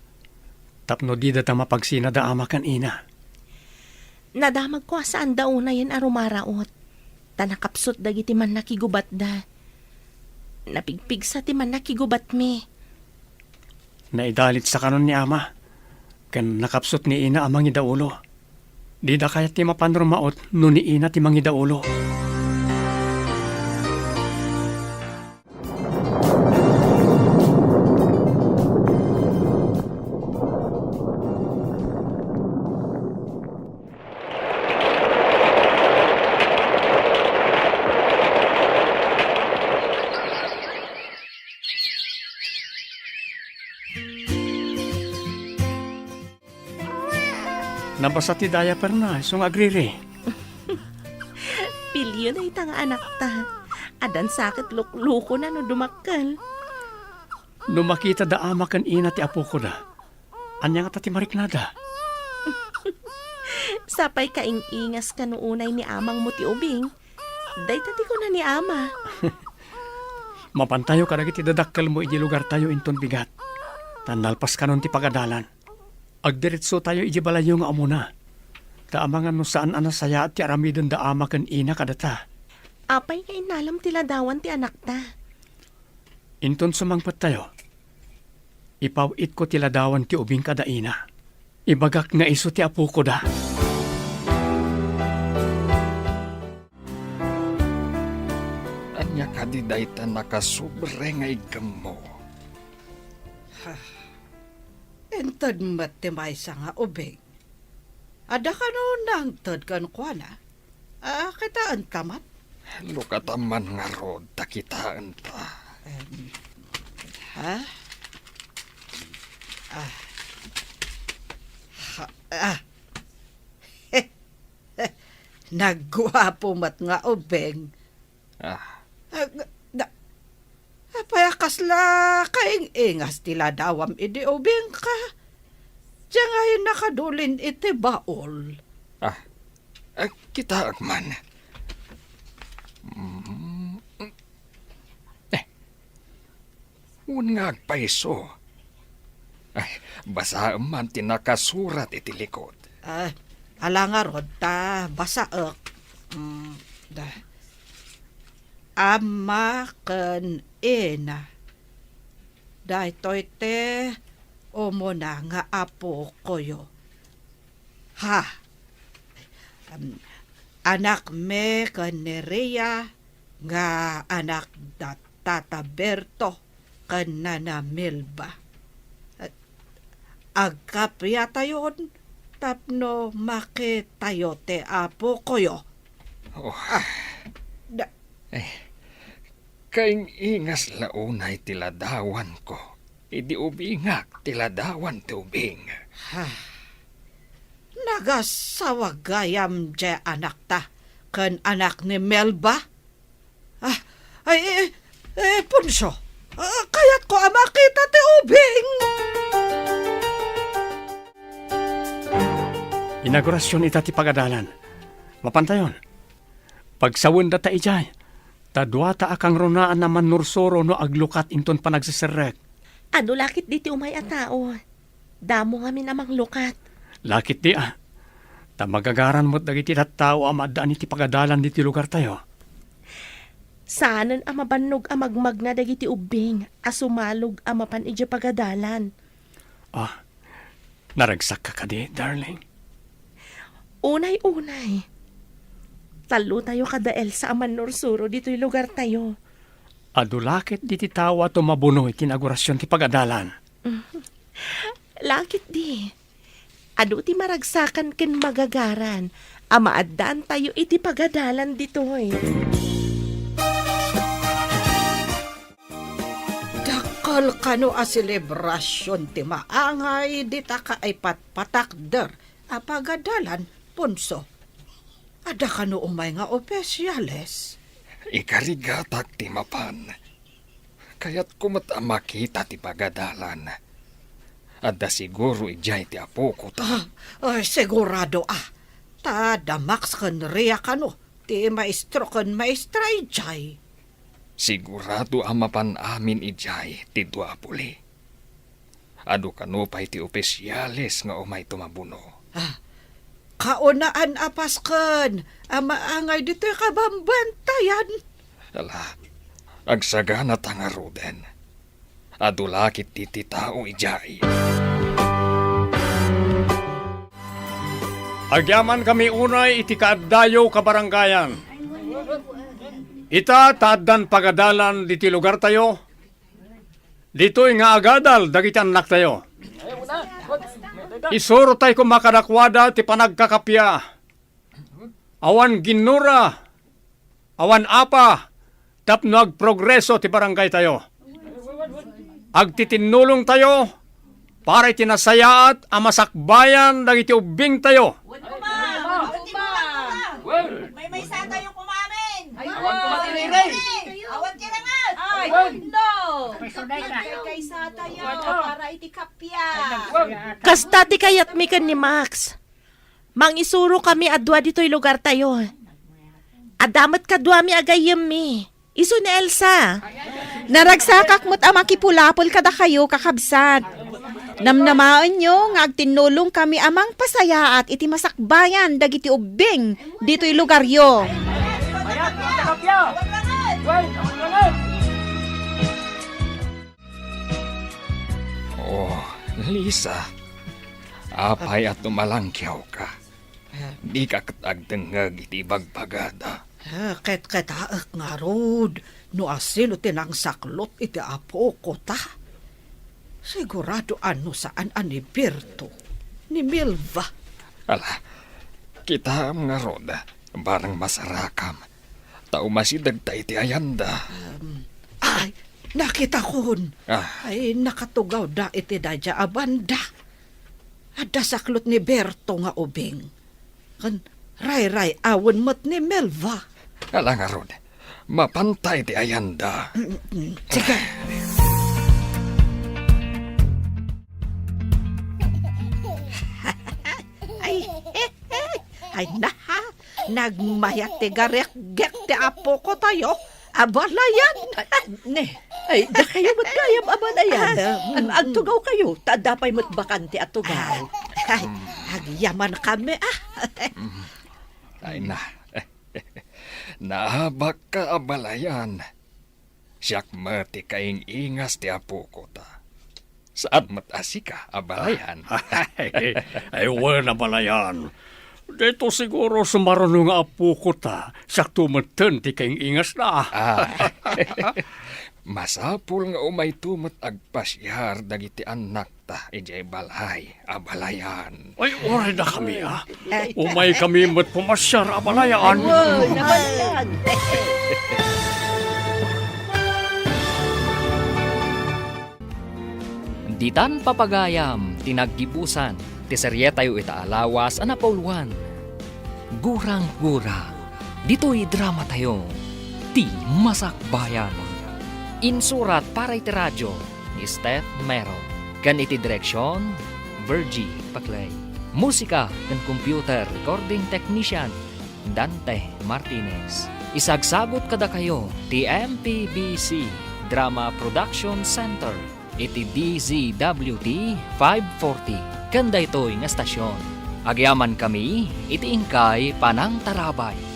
tapno didata mapagsina da ama ken ina. Nadamagko a saanda unayen a rumaraot, ta nakapsut dagiti mannakigubatda. Napigpigsa ti mannakigubatmi. Naidalitsa kanon ni ama, ken nakapsut ni ina a mangidaulo. Dida kayat ti mapan rumaot no ni ina ti mangidaulo. Nabasa ti diaperna, isu nga agriri. Pilio dayta nga anakta. Addan sa ket luklukona no dumakkel. No makita da ama ken ina ti apokoda, ania ngata ti mariknada? Sapay kaing-ingas kano unay ni amangmo ti ubing. Dayta ti kuna ni ama. Mapantayo kadagiti dadakkelmo idi lugartayo inton bigat. Ta nalpas kanon ti pagadalan. Agdiretsotayo idi balayyo nga umuna. Ta amangan no saan a nasayaat ti aramiden da ama ken ina kadata. Apay nga innalam ti ladawan ti anakta? Inton sumangpettayo, ipaw-itko ti ladawan ti ubing kada ina. Ibagak nga isu ti apoko da. Ania kadi dayta nakasobre nga iggemmo? Inted met ti maysa nga ubing. Adda kano nangted kenkuana? Ah, kitaenta man. Lukata man ngarud ta kitaenta. Em, ha? Ah. Ha, ah. Nagguapo met nga ubing. Ah. Ah, nga, da, apay a kasla kaing-ingas ti ladawam idi ubingka? Diay ngay nakadulin iti baol. Ah, ah, kitaek man. Mm. Eh, wen nga agpayso. Ay, basaem man ti nakasurat iti likod. Ah, ala ngarud ta basaek. Mm, da. Ama ken ina. Daytoy ti umuna nga apokoyo. Ha. Em, anakmi ken ni Ria nga anak da Tata Berto ken Nana Melba. Agkapiatayon tapno makitayo ti apokoyo. Oh. Ah, da- Eh, kaing-ingas la unay ti ladawanko idi ubingak ti ladawan ti ubing. Ha. Nagasawa gayam diay anakta ken anak ni Melba? Ah, ay, eh, eh, Poncio, ah, kayatko a makita ti ubing. Inaugurasion ita ti pagadalan. Mapantayon. Pagsawendata idiay, ta duata a kangrunaan a mannursuro no aglukat inton panagseserrek. Adu la ketdi ti umay a tao. Damo ngamin a manglukat. La ketdi a. Ta magagaran met dagiti tattao a maaddaan iti pagadalan ditoy lugartayo. Saanen a mabannog a magmagna dagiti ubbing a sumalog a mapan idiay pagadalan. Ah, naragsakka kadi, darling? Unay, unay. Tallotayo kada Elsa a mannursuro ditoy lugartayo. Adu la ketdi ti tao a tumabuno iti inaugurasion ti pagadalan. La ketdi. Adu ti maragsakan ken magagaran a maaddaantayo iti pagadalan ditoy. Dakkel kano a selebrasion ti maangay dita kaipatpatakder a pagadalan, Ponso. Adda kano umay nga opisiales? Ikarigatak ti mapan. Kayatko met a makita ti pagadalan. Adda siguro idiay ti apoko ta. Ah, ay, sigurado a. Ta adda Max ken Ria kano ti maestro ken maestra idiay. Sigurado a mapan amin idiay ti dua a puli. Adu kano pay ti opisiales nga umay tumabuno. Ah, kaunaan a pasken a maangay ditoy kabambantayan. Ala, agsaganata ngaruden. Adu la ketdi ti tao idiay. Agyamankami unay iti kaaddayo kabarangayan. Ita ta addan pagadalan ditoy lugartayo, ditoy nga agadal dagiti annaktayo. Isurotay koma kadakuada ti panagkakappia. Awan ginnura, awan apa, tapno agprogreso ti barangaytayo. Agtitinnulongtayo para iti nasayaat a masakbayan dagiti ubbingtayo. Wen koma! Wen koma! Maymaysatayo koma amin! Awan koma ti riri! Awan ti rangat! Ay, no! Agkaykaysatayo para iti kappia! Kasta ti kayatmi ken ni Max. Mangisurokami a dua ditoy lugartayo. Adda met kaduami a gayyemmi. Isu ni Elsa. Naragsakak met a makipulapol kadakayo, kakabsat. Namnamaenyo nga agtinnulongkami a mangpasayaat iti masakbayan dagiti ubbing ditoy lugaryo. Oh, Lisa, apay a tumalangkiawka? Dika ket agdengngeg iti ibagbagada. Eh, ket, ket, ah, ngarud, no asino ti nangsaklot iti apoko ta? Sigurado a no saan a ni Berto, ni Milva. Ala, kitaem ngarud, barang masarakam, ta umasidegta iti ayanda. Em, ay, nakitakon. Ah. Ay, nakatugawda iti daydiay a banda. Adda saklot ni Berto nga ubing. Ken rayray-awen met ni Melva. Ala ngarud, mapanta iti ayanda. Mm, mm, sige. Ay, ay, na, nagmayat ti garikgik ti apoko tayo. Abalayan. Ne, ay, dakayo met gayam abalayan. Ah, mm, mm. Agtugawkayo, ta adda pay met bakante a tugaw. Ay, agyamankami, ah. Ay na, naabakka abalayan. Siak met ti kaing-ingas ti apoko ta. Saan met a sika abalayan. Ay, ay, wen abalayan. Daytoy siguro sumaruno nga apoko ta, siakto metten ti kaing-ingasna. Ah. Masapul nga umayto met agpasiar dagiti annakta idiay balay abalayan. Ay, uray dakami, ah. Umaykami met pumasiar abalayan. Ay, wen abalayan. Ditan papagayam ti naggibusan ti serietayo ita a lawas a napauluan, Gurang-gura. Ditoy dramatayo, Ti Masakbayan. Insurat para iti radio ni Steph Mero, ken iti direksion, Virgie Paclay. Musika ken computer recording technician, Dante Martinez. Isagsagut kadakayo ti M P B C Drama Production Center iti D Z W T five forty ken daytoy nga estasion. Agyamankami iti inkay panangtarabay.